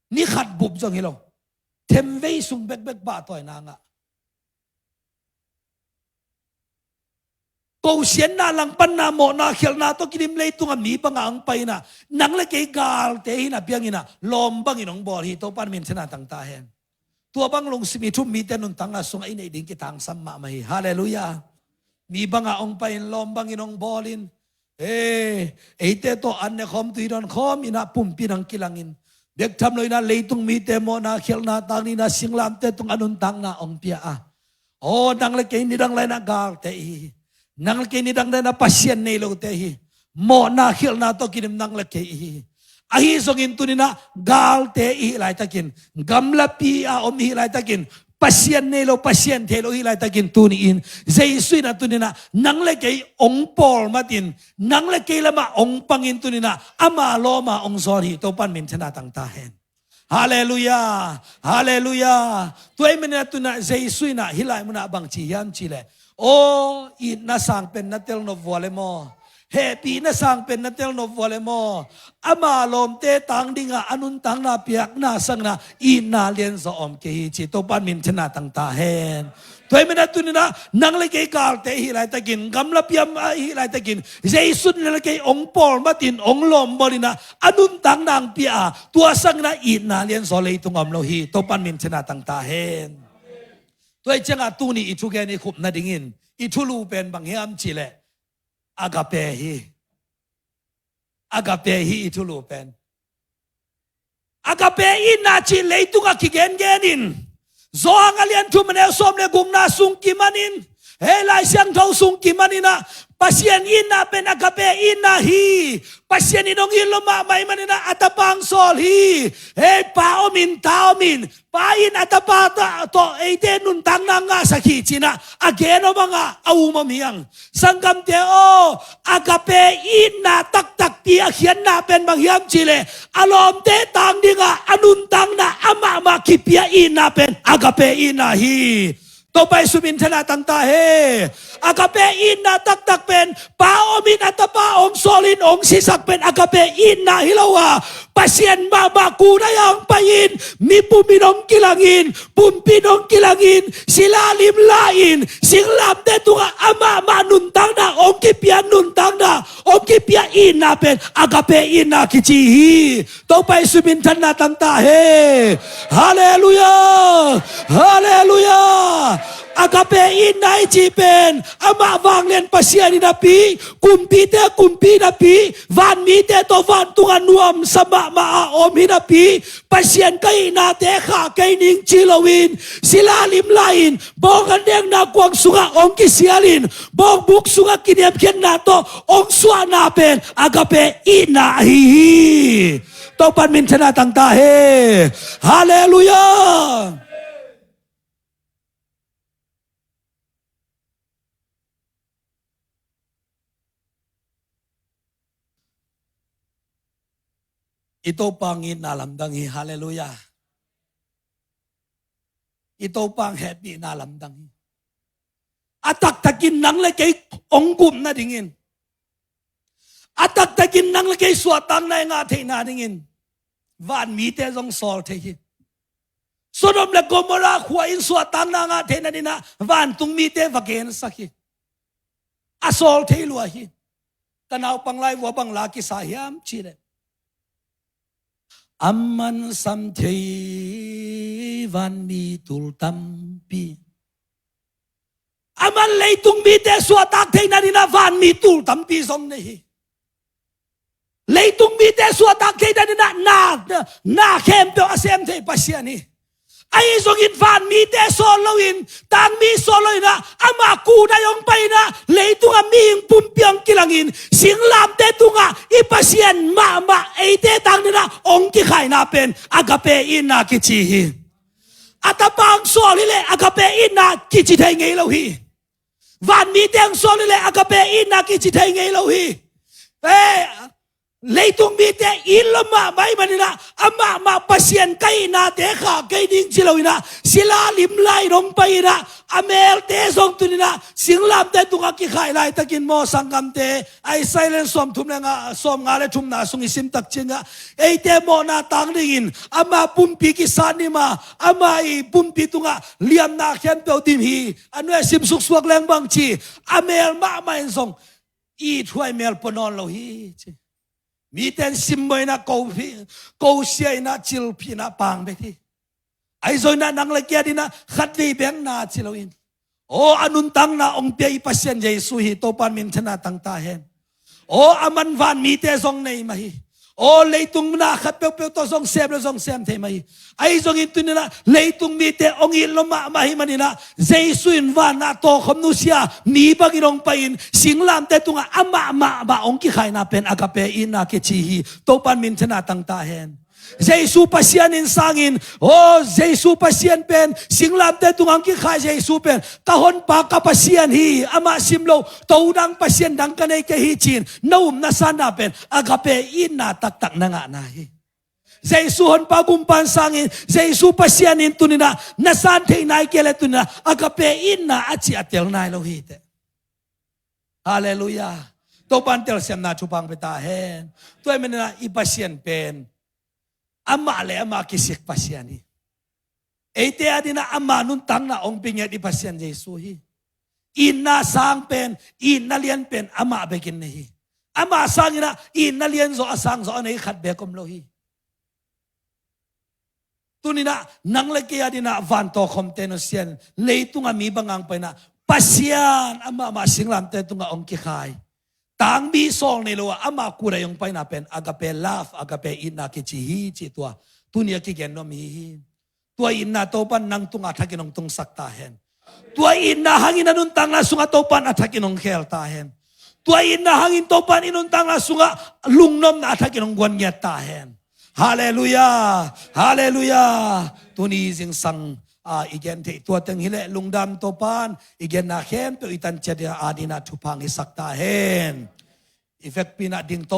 Ni khat bup zong hi lo. Themvei sung bekbek pahtawina ngah. Kosianna, langpanna, mawhna, khialhna tawh kidim leitungah mi bangin hong pai-in ah, nang le kei galte hihna piangin ah lawm bangin hong bawl hi. Topa'n min in thupha tang ta hen. Tua bang lungsim i thup mite nuntakna sungah i neih ding kitangsam mahmah hi. Halleluiah. Mi bangah hong pai-in lawm bangin hong bawl in. Ee, eite tawh an ne khawm, tui dawn khawm in ah pumpi in hong kilang in. Bek tham lo in ah leitung mite mawhna, khialhna, tangni in ah singlamteh tungah a nuntakna hong pia a. Aw, nang le kei nidang lai-in ah galte i hi hi. Nang le kei nidang lai-in ah Pasian nei lote i hi hi. Mawhna, khialhna tawh kidim nang le kei i hi hi. Ahi zongin tuni-in ah galte i hih laitakin, gamlapi a om i hih laitakin, Pasian nei lo, Pasian thei lo i hih laitakin, tuni-in Jesu in ah tuni-in ah nang le kei hong pawlmat in, nang le kei lamah hong pang in, tuni-in ah ama lawm a hong zawn hi. Topa'n min in thupha tang ta hen. Halleluiah. Halleluiah. Tua ahih manin ah tuni-in ah Jesu in ah hih lai munah bang ci hiam cih leh, aw, itna sang pen na tel nop vua leh maw, hehpihna sang pen na tel nop vua leh maw, ama lawmte tang dingah a nuntakna piakna sangin ah itna lianzaw om kei hi ci. Topa'n min in thupha tang ta hen. Tua ahih manin ah tuni-in ah nang le kei galte i hih laitakin, gamlapi a om i hih laitakin, Jesu in nang le kei hong pawlmat in, hong lawm bawl in ah a nuntakna hong pia a, tua sangin ah itna lianzaw leitungah om lo hi. Topa'n min in thupha tang ta hen. Tua ahih ciangah tuni i thugen i khupna dingin i thulu pen bang hiam cih leh, agape hi. Agape hi i thulu pen. Agape itna cih leitungah kigengen in, Johan a lian thum a neu sawm le gukna sung kiman in, hih Lai Siangtho sung kiman in ah, Pasian itna pen agape itna hi. Pasian in hong it lo mahmah ahih manin ah a tapa hong sawl hi. Hih Pa om in, Ta om in, Pa in a tapa tawh, tawh eite nuntakna ngahsak hi ci-in ah a gen om hang a, a um om hi hang. Sanggamte aw, agape itna taktakpi a khiatna pen bang hiam cih leh, a lawmte tang dingah a nuntakna amah mah kipia itna pen agape itna hi. Topa Jesu min in thupha tang ta hen. Agape itna taktak pen Pa om in a tapa hong sawl in hong sisak pen agape itna hi lo a, Pasian mahmah kunaia hong pai in, mi pum in hong kilang in, pumpi in hong kilang in, sila lim la in, singlamteh tungah amah mah nuntakna hong kipia, nuntakna hong kipia itna pen agape itna kici hi. Topa Jesu min in thupha tang ta hen. Halleluiah. Halleluiah. Agape itna i cih pen amah vanglian Pasian hi napi, kumpite kumpi napi, vanmite tawh vantungah nuamsa mahmah a om hi napi, Pasian ka hihnate khah kei ning ci loin, sila lim la in, bawng an dekna kuang sungah hong kisial in, bawng buk sungah kiniamkhiatna tawh hong suahna pen agape itna ahi hi. Topa'n min in thupha tang ta hen. Halleluiah. I Topa hong itna lamdang hi. Halleluiah. i Topa hong hehpihna lamdang hi. A taktakin nang le kei hong gum nadingin, a taktakin nang le kei suahtakna i ngah theihna dingin vanmite zong sawl thei hi. Sodom le Gomorrah khua in suahtakna ngah theihna dingin ah vantung mite va gensak hi. A sawl thei lua hi. Ka naupang lai vua bang la kisa hiam cih leh, a mansam thei vanmi tul tampi. A man leitung mite suahtak theihna dingin ah vanmi tul tampi zong nei hi. Leitung mite suahtak theihna dingin ah na, na, na khempeuh a sem thei Pasian hi. Ahi zongin vanmite sawl loin, tangmi sawl loin ah, amah kudai hong pai in ah, leitungah mihing pumpi hong kilangin, singlamteh tungah i Pasian mahmah eite tang dingin ah hong kikhaina pen agape itna kici hi. A tapa hong sawl hi leh agape itna kici thei ngei lo hi. Vanmite hong sawl hi leh agape itna kici thei ngei lo hi. Eh, leitung mite it lo mahmah ahih manin ah, amah mah Pasian ka itnate khah kei ding ci loin ah, sila limlai in hong pai in ah, a melte zong tuni in ah singlamteh tungah kikhai laitakin maw sanggamte, Isaiah sawmthum le nga, sawmnga le thumna sung i sim tak ciangah, eite mawhna tang dingin ama pumpi kisat ni maw, ama i pumpi tungah liamna khempeuh dim hi. A nuai sim suksuak leng bang ci, a mel mahmah in zong ithuai mel pua nawn lo hi ci. Mite in simmawh in ah, ko phi, ko sia in ah, cil phi in ah pang bek hi. Ahi zongin ah nang le kei adingin ah khatvei bek na ci loin, aw, a nuntakna hong pia i Pasian Jesu hi. Topa'n minthanna tang ta hen. Aw, a man vanmite zong nei mah hi. Aw, leitung na khat peuhpeuh tawh zong sem le zong sem thei mah hi. Ahi zongin tuni in ah leitung mite hong it lo mahmah ahih manin ah, Jesu in van ah tawlkhop nusia mi bangin hong pai-in, singlamteh tungah amah mahmah hong kikhaina pen agape itna kici hi. Topa'n minthanna tang ta hen. Jesu Pasian in sangin, aw, Jesu Pasian pen, singlamteh tungah hong kikhai Jesu pen ka honpa ka Pasian hi, amah sim lo todang pasian dang ka nei kei hi ci-in na up na sanna pen agape itna taktak na ngahna hi. Jesu honpa gumpa in sangin, Jesu Pasian in tuni in ah na san theih nai kei leh tuni in ah agape itna a cih a tel nai lo hi teh. Halleluiah. Topa'n telsiamna thupha hong pia ta hen. Tua ahih manin ah i Pasian pen amah le amah kisik Pasian hi. Eite adingin ah ama nuntakna hong pia ngiat i Pasian Jesu hi. Itna sang pen, itna lian pen amah bekin nei hi. Amah sangin ah itna lian zaw, a sang zaw a nei khat bek om lo hi. Tuni in ah nang le kei adingin ah van tawlkhopte nusia in, leitungah mi bang hong pai in ah, Pasian amah mah singlamteh tungah hong kikhai, tangmi sawl nei lo a, amah kudai hong paina pen agape love, agape itna kici hi cih tua tuni a kigen nuam i hi hi. Tua itna Topa'n nang tungah a thakin hong tungsak ta hen. Tua itna hangin a nuntakna sungah Topa'n a thakin hong khel ta hen. Tua itna hangin Topa'n i nuntakna sungah lungnopna a thakin hong guan ngiat ta hen. Halleluiah. Halleluiah. Tuni zingsang, ah, i gen theih tua teng hi leh, lungdam, Topa'n i genna khempeuh i tan ciat adingin ah thupha hong hisak ta hen. I vekpi in ah ding